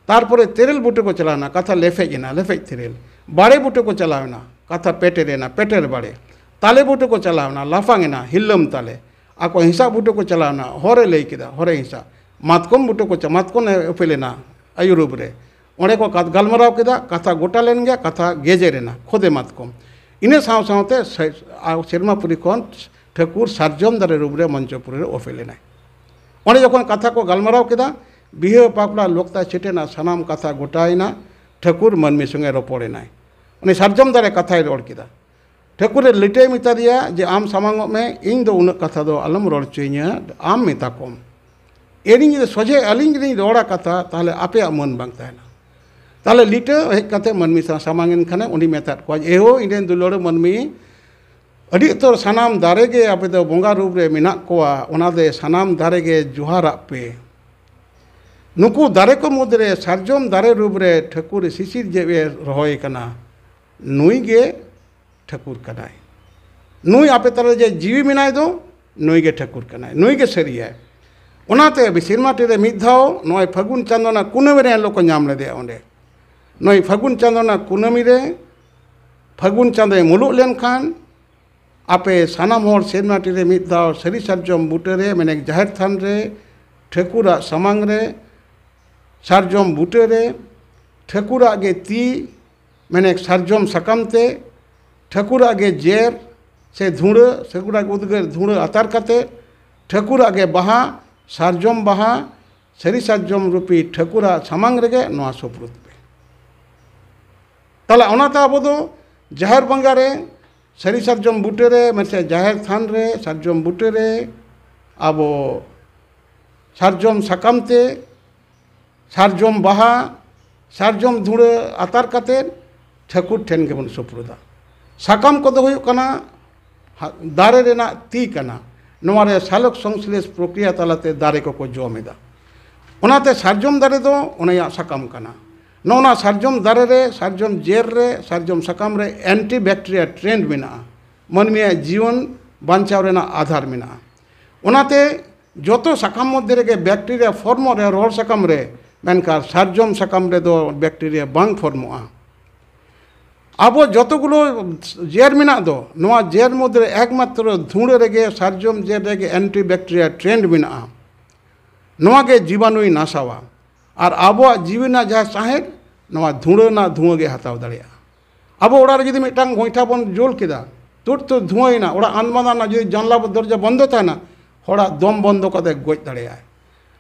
ᱛᱟᱨᱯᱚᱨᱮ ᱛᱮᱨᱮᱞ ᱵᱩᱴᱟᱹ ᱠᱚ ᱪᱟᱞᱟᱣᱮᱱᱟ, ᱠᱟᱛᱷᱟ ᱞᱮᱯᱷᱮᱡ ᱮᱱᱟ, ᱞᱮᱯᱷᱮᱡ ᱛᱮᱨᱮᱞ᱾ ᱵᱟᱲᱮ ᱵᱩᱴᱟᱹ ᱠᱚ ᱪᱟᱞᱟᱣ ᱮᱱᱟ, ᱠᱟᱛᱷᱟ ᱯᱮᱴᱮᱨ ᱮᱱᱟ, ᱯᱮᱴᱮᱨ ᱵᱟᱲᱮ᱾ ᱛᱟᱞᱮ ᱵᱩᱴᱟᱹ ᱠᱚ ᱪᱟᱞᱟᱣ ᱮᱱᱟ, ᱞᱟᱯᱷᱟᱝ ᱮᱱᱟ, ᱦᱤᱞᱞᱟᱹᱢ ᱛᱟᱞᱮ᱾ ᱟᱠᱚ ᱦᱮᱸᱥᱟᱜ ᱵᱩᱴᱟᱹ ᱠᱚ ᱪᱟᱞᱟᱣ ᱮᱱᱟ, ᱦᱚᱨᱮ ᱞᱟᱹᱭ ᱠᱮᱫᱟ, ᱦᱚᱨᱮ ᱦᱮᱸᱥᱟᱜ᱾ ᱢᱟᱛᱠᱚᱢ ᱵᱩᱴᱟᱹ ᱠᱚ ᱪᱟ-, ᱢᱟᱛᱠᱚᱢ ᱮ ᱩᱯᱮᱞ ᱮᱱᱟ ᱟᱹᱭᱩᱨᱩᱯ ᱨᱮ᱾ ᱚᱸᱰᱮ ᱠᱚ ᱠᱟᱛ-, ᱜᱟᱞᱢᱟᱨᱟᱣ ᱠᱮᱫᱟ, ᱠᱟᱛᱷᱟ ᱜᱚᱴᱟ ᱞᱮᱱ ᱜᱮᱭᱟ, ᱠᱟᱛᱷᱟ ᱜᱮᱡᱮᱨ ᱮᱱᱟ, ᱠᱷᱚᱫᱮ ᱢᱟᱛᱠᱚᱢ᱾ ᱤᱱᱟᱹ ᱥᱟᱶ ᱥᱟᱶᱛᱮ ᱥᱮ-, ᱟ-, ᱥᱮᱨᱢᱟᱯᱩᱨᱤ ᱠᱷᱚᱱ ᱴᱷᱟᱹᱠᱩᱨ ᱥᱟᱨᱡᱚᱢ ᱫᱟᱨᱮ ᱨᱩᱯ ᱨᱮ ᱢᱚᱧᱪᱚᱯᱩᱨᱤ ᱨᱮ ᱩᱯᱮᱞ ᱮᱱᱟᱭ᱾ ᱚᱸᱰᱮ ᱡᱚᱠᱷᱚᱱ ᱠᱟᱛᱷᱟ ᱠᱚ ᱜᱟᱞᱢᱟᱨᱟᱣ ᱠᱮᱫᱟ, ᱵᱤᱦᱟᱹ ᱵᱟᱯᱞᱟ ᱞᱚᱠᱛᱟ ᱪᱷᱤᱴᱮᱱᱟ, ᱥᱟᱱᱟᱢ ᱠᱟᱛᱷᱟ ᱜᱚᱴᱟᱭᱮᱱᱟ, ᱴᱷᱟᱹᱠᱩᱨ ᱢᱟᱹᱱᱢᱤ ᱥᱚᱸᱜᱮ ᱨᱚᱯᱚᱲ ᱮᱱᱟᱭ᱾ ᱩᱱᱤ ᱥᱟᱨᱡᱚᱢ ᱫᱟᱨᱮ ᱠᱟᱛᱷᱟᱭ ᱨᱚᱲ ᱠᱮᱫᱟ᱾ ᱴᱷᱟᱹᱠᱩᱨ ᱨᱮ ᱞᱤᱴᱟᱹᱭ ᱢᱮᱛᱟ ᱫᱮᱭᱟ ᱡᱮ, "ᱟᱢ ᱥᱟᱢᱟᱝᱚᱜ ᱢᱮ, ᱤᱧ ᱫᱚ ᱩᱱᱟᱹᱜ ᱠᱟᱛᱷᱟ ᱫᱚ ᱟᱞᱚᱢ ᱨᱚᱲ ᱦᱚᱪᱚᱧᱟ, ᱟᱢ ᱢᱮᱛᱟ ᱠᱚᱢ᱾ ᱤᱧ ᱡᱩᱫᱤ ᱥᱚᱡᱷᱮ ᱟᱹᱞᱤᱧ ᱜᱮᱞᱤᱧ ᱨᱚᱲᱟ ᱠᱟᱛᱷᱟ, ᱛᱟᱦᱚᱞᱮ ᱟᱯᱮᱭᱟᱜ ᱢᱟᱹᱱ ᱵᱟᱝ ᱛᱟᱦᱮᱱᱟ᱾" ᱛᱟᱦᱚᱞᱮ ᱞᱤᱴᱟᱹ ᱦᱮᱡ ᱠᱟᱛᱮ ᱢᱟᱹᱱᱢᱤ ᱥᱟᱶ ᱥᱟᱢᱟᱝ ᱮᱱ ᱠᱷᱟᱱᱮ ᱩᱱᱤ ᱢᱮᱛᱟᱫ ᱠᱚᱣᱟ, "ᱮᱦᱳ ᱤᱧ ᱨᱮᱱ ᱫᱩᱞᱟᱹᱲ ᱢᱟᱹᱱᱢᱤ, ᱟᱹᱰᱤ ᱩᱛᱟᱹᱨ ᱥᱟᱱᱟᱢ ᱫᱟᱨᱮ ᱜᱮ ᱟᱯᱮ ᱫᱚ ᱵᱚᱸᱜᱟ ᱨᱩᱯ ᱨᱮ ᱢᱮᱱᱟᱜ ᱠᱚᱣᱟ, ᱚᱱᱟ ᱫᱚ ᱥᱟᱱᱟᱢ ᱫᱟᱨᱮ ᱜᱮ ᱡᱚᱦᱟᱨᱟᱜ ᱯᱮ᱾ ᱱᱩᱠᱩ ᱫᱟᱨᱮ ᱠᱚ ᱢᱩᱫᱽᱨᱮ ᱥᱟᱨᱡᱚᱢ ᱫᱟᱨᱮ ᱨᱩᱯ ᱨᱮ ᱴᱷᱟᱹᱠᱩᱨ ᱥᱤᱥᱤᱨ ᱡᱮᱣᱮ ᱨᱚᱦᱚᱭ ᱠᱟᱱᱟ, ᱱᱩᱭ ᱜᱮ ᱴᱷᱟᱹᱠᱩᱨ ᱠᱟᱱᱟᱭ᱾ ᱱᱩᱭ ᱟᱯᱮ ᱛᱟᱞᱟ ᱨᱮ ᱡᱮ ᱡᱤᱣᱤ ᱢᱮᱱᱟᱭ ᱫᱚ, ᱱᱩᱭ ᱜᱮ ᱴᱷᱟᱹᱠᱩᱨ ᱠᱟᱱᱟᱭ, ᱱᱩᱭ ᱜᱮ ᱥᱟᱹᱨᱤᱭᱟᱭ᱾" ᱚᱱᱟᱛᱮ ᱥᱮᱨᱢᱟ ᱴᱤ ᱨᱮ ᱢᱤᱫ ᱫᱷᱟᱣ ᱱᱚᱜᱼᱚᱭ ᱯᱷᱟᱹᱜᱩᱱ ᱪᱟᱸᱫᱳ ᱨᱮᱱᱟᱜ ᱠᱩᱱᱟᱹᱢᱤ ᱨᱮ ᱮᱱᱦᱤᱞᱳᱜ ᱠᱚ ᱧᱟᱢ ᱞᱮᱫᱮᱭᱟ ᱚᱸᱰᱮ᱾ ᱱᱚᱜᱼᱚᱭ ᱯᱷᱟᱹᱜᱩᱱ ᱪᱟᱸᱫᱳ ᱨᱮᱱᱟᱜ ᱠᱩᱱᱟᱹᱢᱤ ᱨᱮ, ᱯᱷᱟᱹᱜᱩᱱ ᱪᱟᱸᱫᱳᱭ ᱢᱩᱞᱩᱜ ᱞᱮᱱᱠᱷᱟᱱ, ᱟᱯᱮ ᱥᱟᱱᱟᱢ ᱦᱚᱲ ᱥᱮᱨᱢᱟ ᱴᱤ ᱨᱮ ᱢᱤᱫ ᱫᱷᱟᱣ ᱥᱟᱹᱨᱤ ᱥᱟᱨᱡᱚᱢ ᱵᱩᱴᱟᱹ ᱨᱮ, ᱢᱟᱱᱮ ᱡᱟᱦᱮᱨ ᱛᱷᱟᱱ ᱨᱮ, ᱴᱷᱟᱹᱠᱩᱨᱟᱜ ᱥᱟᱢᱟᱝ ᱨᱮ, ᱥᱟᱨᱡᱚᱢ ᱵᱩᱴᱟᱹ ᱨᱮ, ᱴᱷᱟᱹᱠᱩᱨᱟᱜ ᱜᱮ ᱛᱤ, ᱢᱟᱱᱮ ᱥᱟᱨᱡᱚᱢ ᱥᱟᱠᱟᱢ ᱛᱮ, ᱴᱷᱟᱹᱠᱩᱨᱟᱜ ᱜᱮ ᱡᱮᱨ ᱥᱮ ᱫᱷᱩᱲᱟᱹ, ᱴᱷᱟᱹᱠᱩᱨᱟᱜ ᱜᱮ ᱩᱫᱽᱜᱟᱹᱨ ᱫᱷᱩᱲᱟᱹ ᱟᱛᱟᱨ ᱠᱟᱛᱮ, ᱴᱷᱟᱹᱠᱩᱨᱟᱜ ᱜᱮ ᱵᱟᱦᱟ, ᱥᱟᱨᱡᱚᱢ ᱵᱟᱦᱟ, ᱥᱟᱹᱨᱤ ᱥᱟᱨᱡᱚᱢ ᱨᱩᱯᱤ ᱴᱷᱟᱹᱠᱩᱨᱟᱜ ᱥᱟᱢᱟᱝ ᱨᱮᱜᱮ ᱱᱚᱣᱟ ᱥᱩᱯᱨᱩᱫ ᱯᱮ᱾ ᱛᱟᱦᱚᱞᱮ ᱚᱱᱟᱛᱮ ᱟᱵᱚ ᱫᱚ ᱡᱟᱦᱮᱨ ᱵᱚᱸᱜᱟ ᱨᱮ, ᱥᱟᱹᱨᱤ ᱥᱟᱨᱡᱚᱢ ᱵᱩᱴᱟᱹ ᱨᱮ, ᱢᱟᱥᱮ ᱡᱟᱦᱮᱨ ᱛᱷᱟᱱ ᱨᱮ, ᱥᱟᱨᱡᱚᱢ ᱵᱩᱴᱟᱹ ᱨᱮ ᱟᱵᱚ ᱥᱟᱨᱡᱚᱢ ᱥᱟᱠᱟᱢ ᱛᱮ, ᱥᱟᱨᱡᱚᱢ ᱵᱟᱦᱟ, ᱥᱟᱨᱡᱚᱢ ᱫᱷᱩᱲᱟᱹ ᱟᱛᱟᱨ ᱠᱟᱛᱮ ᱴᱷᱟᱹᱠᱩᱨ ᱴᱷᱮᱱ ᱜᱮᱵᱚᱱ ᱥᱩᱯᱨᱩᱫᱟ᱾ ᱥᱟᱠᱟᱢ ᱠᱚᱫᱚ ᱦᱩᱭᱩᱜ ᱠᱟᱱᱟ ᱦᱟ-, ᱫᱟᱨᱮ ᱨᱮᱱᱟᱜ ᱛᱤ ᱠᱟᱱᱟ᱾ ᱱᱚᱣᱟ ᱨᱮ ᱥᱟᱞᱚᱠ ᱥᱚᱝᱥᱞᱮᱥ ᱯᱨᱚᱠᱨᱤᱭᱟ ᱛᱟᱞᱟᱛᱮ ᱫᱟᱨᱮ ᱠᱚᱠᱚ ᱡᱚᱢ ᱮᱫᱟ᱾ ᱚᱱᱟᱛᱮ ᱥᱟᱨᱡᱚᱢ ᱫᱟᱨᱮ ᱫᱚ ᱚᱱᱮᱭᱟᱜ ᱥᱟᱠᱟᱢ ᱠᱟᱱᱟ᱾ ᱱᱚᱜᱼᱚ ᱱᱟ ᱥᱟᱨᱡᱚᱢ ᱫᱟᱨᱮ ᱨᱮ, ᱥᱟᱨᱡᱚᱢ ᱡᱮᱨ ᱨᱮ, ᱥᱟᱨᱡᱚᱢ ᱥᱟᱠᱟᱢ ᱨᱮ antibacterial trend ᱢᱮᱱᱟᱜᱼᱟ᱾ ᱢᱟᱹᱱᱢᱤᱭᱟᱜ ᱡᱤᱭᱚᱱ ᱵᱟᱧᱪᱟᱣ ᱨᱮᱱᱟᱜ ᱟᱫᱷᱟᱨ ᱢᱮᱱᱟᱜᱼᱟ᱾ ᱚᱱᱟᱛᱮ ᱡᱚᱛᱚ ᱥᱟᱠᱟᱢ ᱢᱚᱫᱽᱫᱷᱮ ᱨᱮᱜᱮ bacteria ᱯᱷᱚᱨᱢᱚᱜ ᱨᱮ ᱨᱚᱦᱚᱲ ᱥᱟᱠᱟᱢ ᱨᱮ, ᱢᱮᱱᱠᱷᱟᱱ ᱥᱟᱨᱡᱚᱢ ᱥᱟᱠᱟᱢ ᱨᱮᱫᱚ bacteria ᱵᱟᱝ ᱯᱷᱚᱨᱢᱚᱜᱼᱟ᱾ ᱟᱵᱚ ᱡᱚᱛᱚ ᱜᱩᱞᱳ ᱡᱮᱨ ᱢᱮᱱᱟᱜ ᱫᱚ, ᱱᱚᱣᱟ ᱡᱮᱨ ᱢᱚᱫᱽᱫᱷᱮ ᱨᱮ ᱮᱠᱢᱟᱛᱨᱚ ᱫᱷᱩᱲᱟᱹ ᱨᱮᱜᱮ ᱥᱟᱨᱡᱚᱢ ᱡᱮᱨ ᱨᱮᱜᱮ antibacterial trend ᱢᱮᱱᱟᱜᱼᱟ᱾ ᱱᱚᱣᱟ ᱜᱮ ᱡᱤᱵᱟᱱᱩᱭ ᱱᱟᱥᱟᱣᱟ᱾ ᱟᱨ ᱟᱵᱚᱣᱟᱜ ᱡᱤᱣᱤ ᱨᱮᱱᱟᱜ ᱡᱟᱦᱟᱸ ᱥᱟᱦᱮᱫ, ᱱᱚᱣᱟ ᱫᱷᱩᱲᱟᱹ ᱨᱮᱱᱟᱜ ᱫᱷᱩᱣᱟᱹ ᱜᱮ ᱦᱟᱛᱟᱣ ᱫᱟᱲᱮᱭᱟᱜᱼᱟ᱾ ᱟᱵᱚ ᱚᱲᱟᱜ ᱨᱮ ᱡᱩᱫᱤ ᱢᱤᱫᱴᱟᱝ ᱜᱚᱸᱭᱴᱷᱟ ᱵᱚᱱ ᱡᱩᱞ ᱠᱮᱫᱟ, ᱛᱩᱫ ᱛᱩᱫ ᱫᱷᱩᱣᱟᱹᱭᱮᱱᱟ, ᱚᱲᱟᱜ ᱟᱱᱵᱟᱸᱫᱟ ᱨᱮᱱᱟᱜ ᱡᱩᱫᱤ ᱡᱟᱱᱞᱟ ᱫᱚᱨᱡᱟ ᱵᱚᱱᱫᱚ ᱛᱟᱦᱮᱱᱟ, ᱦᱚᱲᱟᱜ ᱫᱚᱢ ᱵᱚᱱᱫᱚ ᱠᱟᱛᱮ ᱜᱚᱡ ᱫᱟᱲᱮᱭᱟᱜᱼᱟᱭ᱾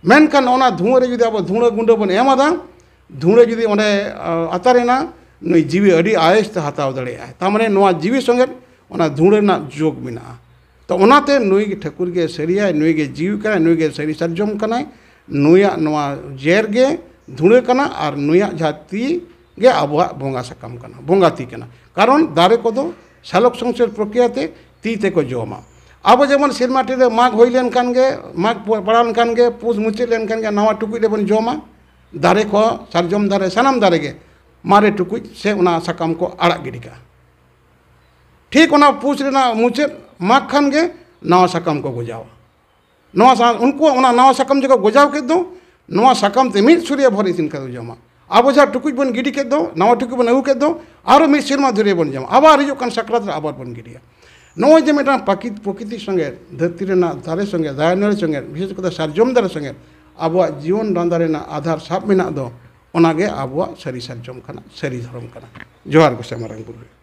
ᱢᱮᱱᱠᱷᱟᱱ ᱚᱱᱟ ᱫᱷᱩᱣᱟᱹ ᱨᱮ ᱡᱩᱫᱤ ᱟᱵᱚ ᱫᱷᱩᱲᱟᱹ ᱜᱩᱸᱰᱟᱹ ᱵᱚᱱ ᱮᱢ ᱟᱫᱟ, ᱫᱷᱩᱲᱟᱹ ᱡᱩᱫᱤ ᱚᱸᱰᱮ, ᱟ, ᱟᱛᱟᱨᱮᱱᱟ, ᱱᱩᱭ ᱡᱤᱣᱤ ᱟᱹᱰᱤ ᱟᱭᱮᱥ ᱛᱮ ᱦᱟᱛᱟᱣ ᱫᱟᱲᱮᱭᱟᱜᱼᱟᱭ᱾ ᱛᱟᱨ ᱢᱟᱱᱮ ᱱᱚᱣᱟ ᱡᱤᱣᱤ ᱥᱚᱸᱜᱮ ᱚᱱᱟ ᱫᱷᱩᱲᱟᱹ ᱨᱮᱱᱟᱜ ᱡᱳᱜᱽ ᱢᱮᱱᱟᱜᱼᱟ᱾ ᱛᱚ ᱚᱱᱟᱛᱮ ᱱᱩᱭ ᱜᱮ ᱴᱷᱟᱹᱠᱩᱨ ᱜᱮ ᱥᱟᱹᱨᱤᱭᱟᱭ, ᱱᱩᱭ ᱜᱮ ᱡᱤᱣᱤ ᱠᱟᱱᱟᱭ, ᱱᱩᱭ ᱜᱮ ᱥᱟᱹᱨᱤ ᱥᱟᱨᱡᱚᱢ ᱠᱟᱱᱟᱭ᱾ ᱱᱩᱭᱟᱜ ᱱᱚᱣᱟ ᱡᱮᱨ ᱜᱮ ᱫᱷᱩᱲᱟᱹ ᱠᱟᱱᱟ ᱟᱨ ᱱᱩᱭᱟᱜ ᱡᱟᱦᱟᱸ ᱛᱤ ᱜᱮ ᱟᱵᱚᱣᱟᱜ ᱵᱚᱸᱜᱟ ᱥᱟᱠᱟᱢ ᱠᱟᱱᱟ, ᱵᱚᱸᱜᱟ ᱛᱤ ᱠᱟᱱᱟ᱾ ᱠᱟᱨᱚᱱ ᱫᱟᱨᱮ ᱠᱚᱫᱚ ᱥᱟᱞᱚᱠ ᱥᱚᱝᱥᱞᱮᱥ ᱯᱨᱚᱠᱨᱤᱭᱟ ᱛᱮ ᱛᱤ ᱛᱮᱠᱚ ᱡᱚᱢᱟ᱾ ᱟᱵᱚ ᱡᱮᱢᱚᱱ ᱥᱮᱨᱢᱟ ᱴᱷᱤᱠ ᱨᱮ ᱢᱟᱜᱽ ᱦᱩᱭ ᱞᱮᱱᱠᱷᱟᱱ ᱜᱮ, ᱢᱟᱜᱽ ᱯᱟᱲᱟᱣ ᱞᱮᱱᱠᱷᱟᱱ ᱜᱮ, ᱯᱩᱥ ᱢᱩᱪᱟᱹᱫ ᱞᱮᱱᱠᱷᱟᱱ ᱜᱮ ᱱᱟᱣᱟ ᱴᱩᱠᱩᱡ ᱨᱮᱵᱚᱱ ᱡᱚᱢᱟ᱾ ᱫᱟᱨᱮ ᱠᱚ, ᱥᱟᱨᱡᱚᱢ ᱫᱟᱨᱮ, ᱥᱟᱱᱟᱢ ᱫᱟᱨᱮ ᱜᱮ ᱢᱟᱨᱮ ᱴᱩᱠᱩᱡ ᱥᱮ ᱚᱱᱟ ᱥᱟᱠᱟᱢ ᱠᱚ ᱟᱲᱟᱜ ᱜᱤᱰᱤ ᱠᱟᱜᱼᱟ᱾ ᱴᱷᱤᱠ ᱚᱱᱟ ᱯᱩᱥ ᱨᱮᱱᱟᱜ ᱢᱩᱪᱟᱹᱫ ᱢᱟᱜᱽ ᱠᱷᱟᱱ ᱜᱮ ᱱᱟᱣᱟ ᱥᱟᱠᱟᱢ ᱠᱚ ᱜᱚᱡᱟᱣᱟ᱾ ᱱᱚᱣᱟ ᱥᱟ-, ᱩᱱᱠᱩᱣᱟᱜ ᱚᱱᱟ ᱱᱟᱣᱟ ᱥᱟᱠᱟᱢ ᱡᱚᱠᱷᱚᱱ ᱜᱚᱡᱟᱣ ᱠᱮᱫ ᱫᱚ, ᱱᱚᱣᱟ ᱥᱟᱠᱟᱢ ᱛᱮ ᱢᱤᱫ ᱥᱩᱨᱭᱟ ᱵᱷᱚᱨ ᱤᱥᱤᱱ ᱠᱟᱛᱮ ᱡᱚᱢᱟ᱾ ᱟᱵᱚ ᱡᱟᱦᱟᱸ ᱴᱩᱠᱩᱡ ᱵᱚᱱ ᱜᱤᱰᱤ ᱠᱮᱫ ᱫᱚ, ᱱᱟᱣᱟ ᱴᱩᱠᱩᱡ ᱵᱚᱱ ᱟᱹᱜᱩ ᱠᱮᱫ ᱫᱚ, ᱟᱨᱚ ᱢᱤᱫ ᱥᱮᱨᱢᱟ ᱫᱷᱚᱨᱮ ᱵᱚᱱ ᱡᱚᱢᱟ, ᱟᱵᱟᱨ ᱦᱤᱡᱩᱜ ᱠᱟᱱ ᱥᱟᱠᱨᱟᱛ ᱨᱮ ᱟᱵᱟᱨ ᱵᱚᱱ ᱜᱤᱰᱤᱭᱟ᱾ ᱱᱚᱜᱼᱚᱭ ᱡᱮ ᱢᱤᱫᱴᱟᱝ ᱯᱟᱠᱤ-, ᱯᱨᱚᱠᱤᱛᱤ ᱥᱚᱸᱜᱮ, ᱫᱷᱟᱹᱨᱛᱤ ᱨᱮᱱᱟᱜ ᱫᱟᱨᱮ ᱥᱚᱸᱜᱮ, ᱫᱟᱨᱮ ᱱᱟᱹᱲᱤ ᱥᱚᱸᱜᱮ, ᱵᱤᱥᱮᱥ ᱠᱟᱛᱮ ᱥᱟᱨᱡᱚᱢ ᱫᱟᱨᱮ ᱥᱚᱸᱜᱮ ᱟᱵᱚᱣᱟᱜ ᱡᱤᱭᱚᱱ ᱰᱟᱸᱰᱟ ᱨᱮᱱᱟᱜ ᱟᱫᱷᱟᱨ ᱥᱟᱵ ᱢᱮᱱᱟᱜ ᱫᱚ, ᱚᱱᱟᱜᱮ ᱟᱵᱚᱣᱟᱜ ᱥᱟᱹᱨᱤ ᱥᱟᱨᱡᱚᱢ ᱠᱟᱱᱟ, ᱥᱟᱹᱨᱤ ᱫᱷᱚᱨᱚᱢ ᱠᱟᱱᱟ᱾ ᱡᱚᱦᱟᱨ ᱜᱚᱸᱥᱟᱭ ᱢᱟᱨᱟᱝ ᱵᱩᱨᱩ᱾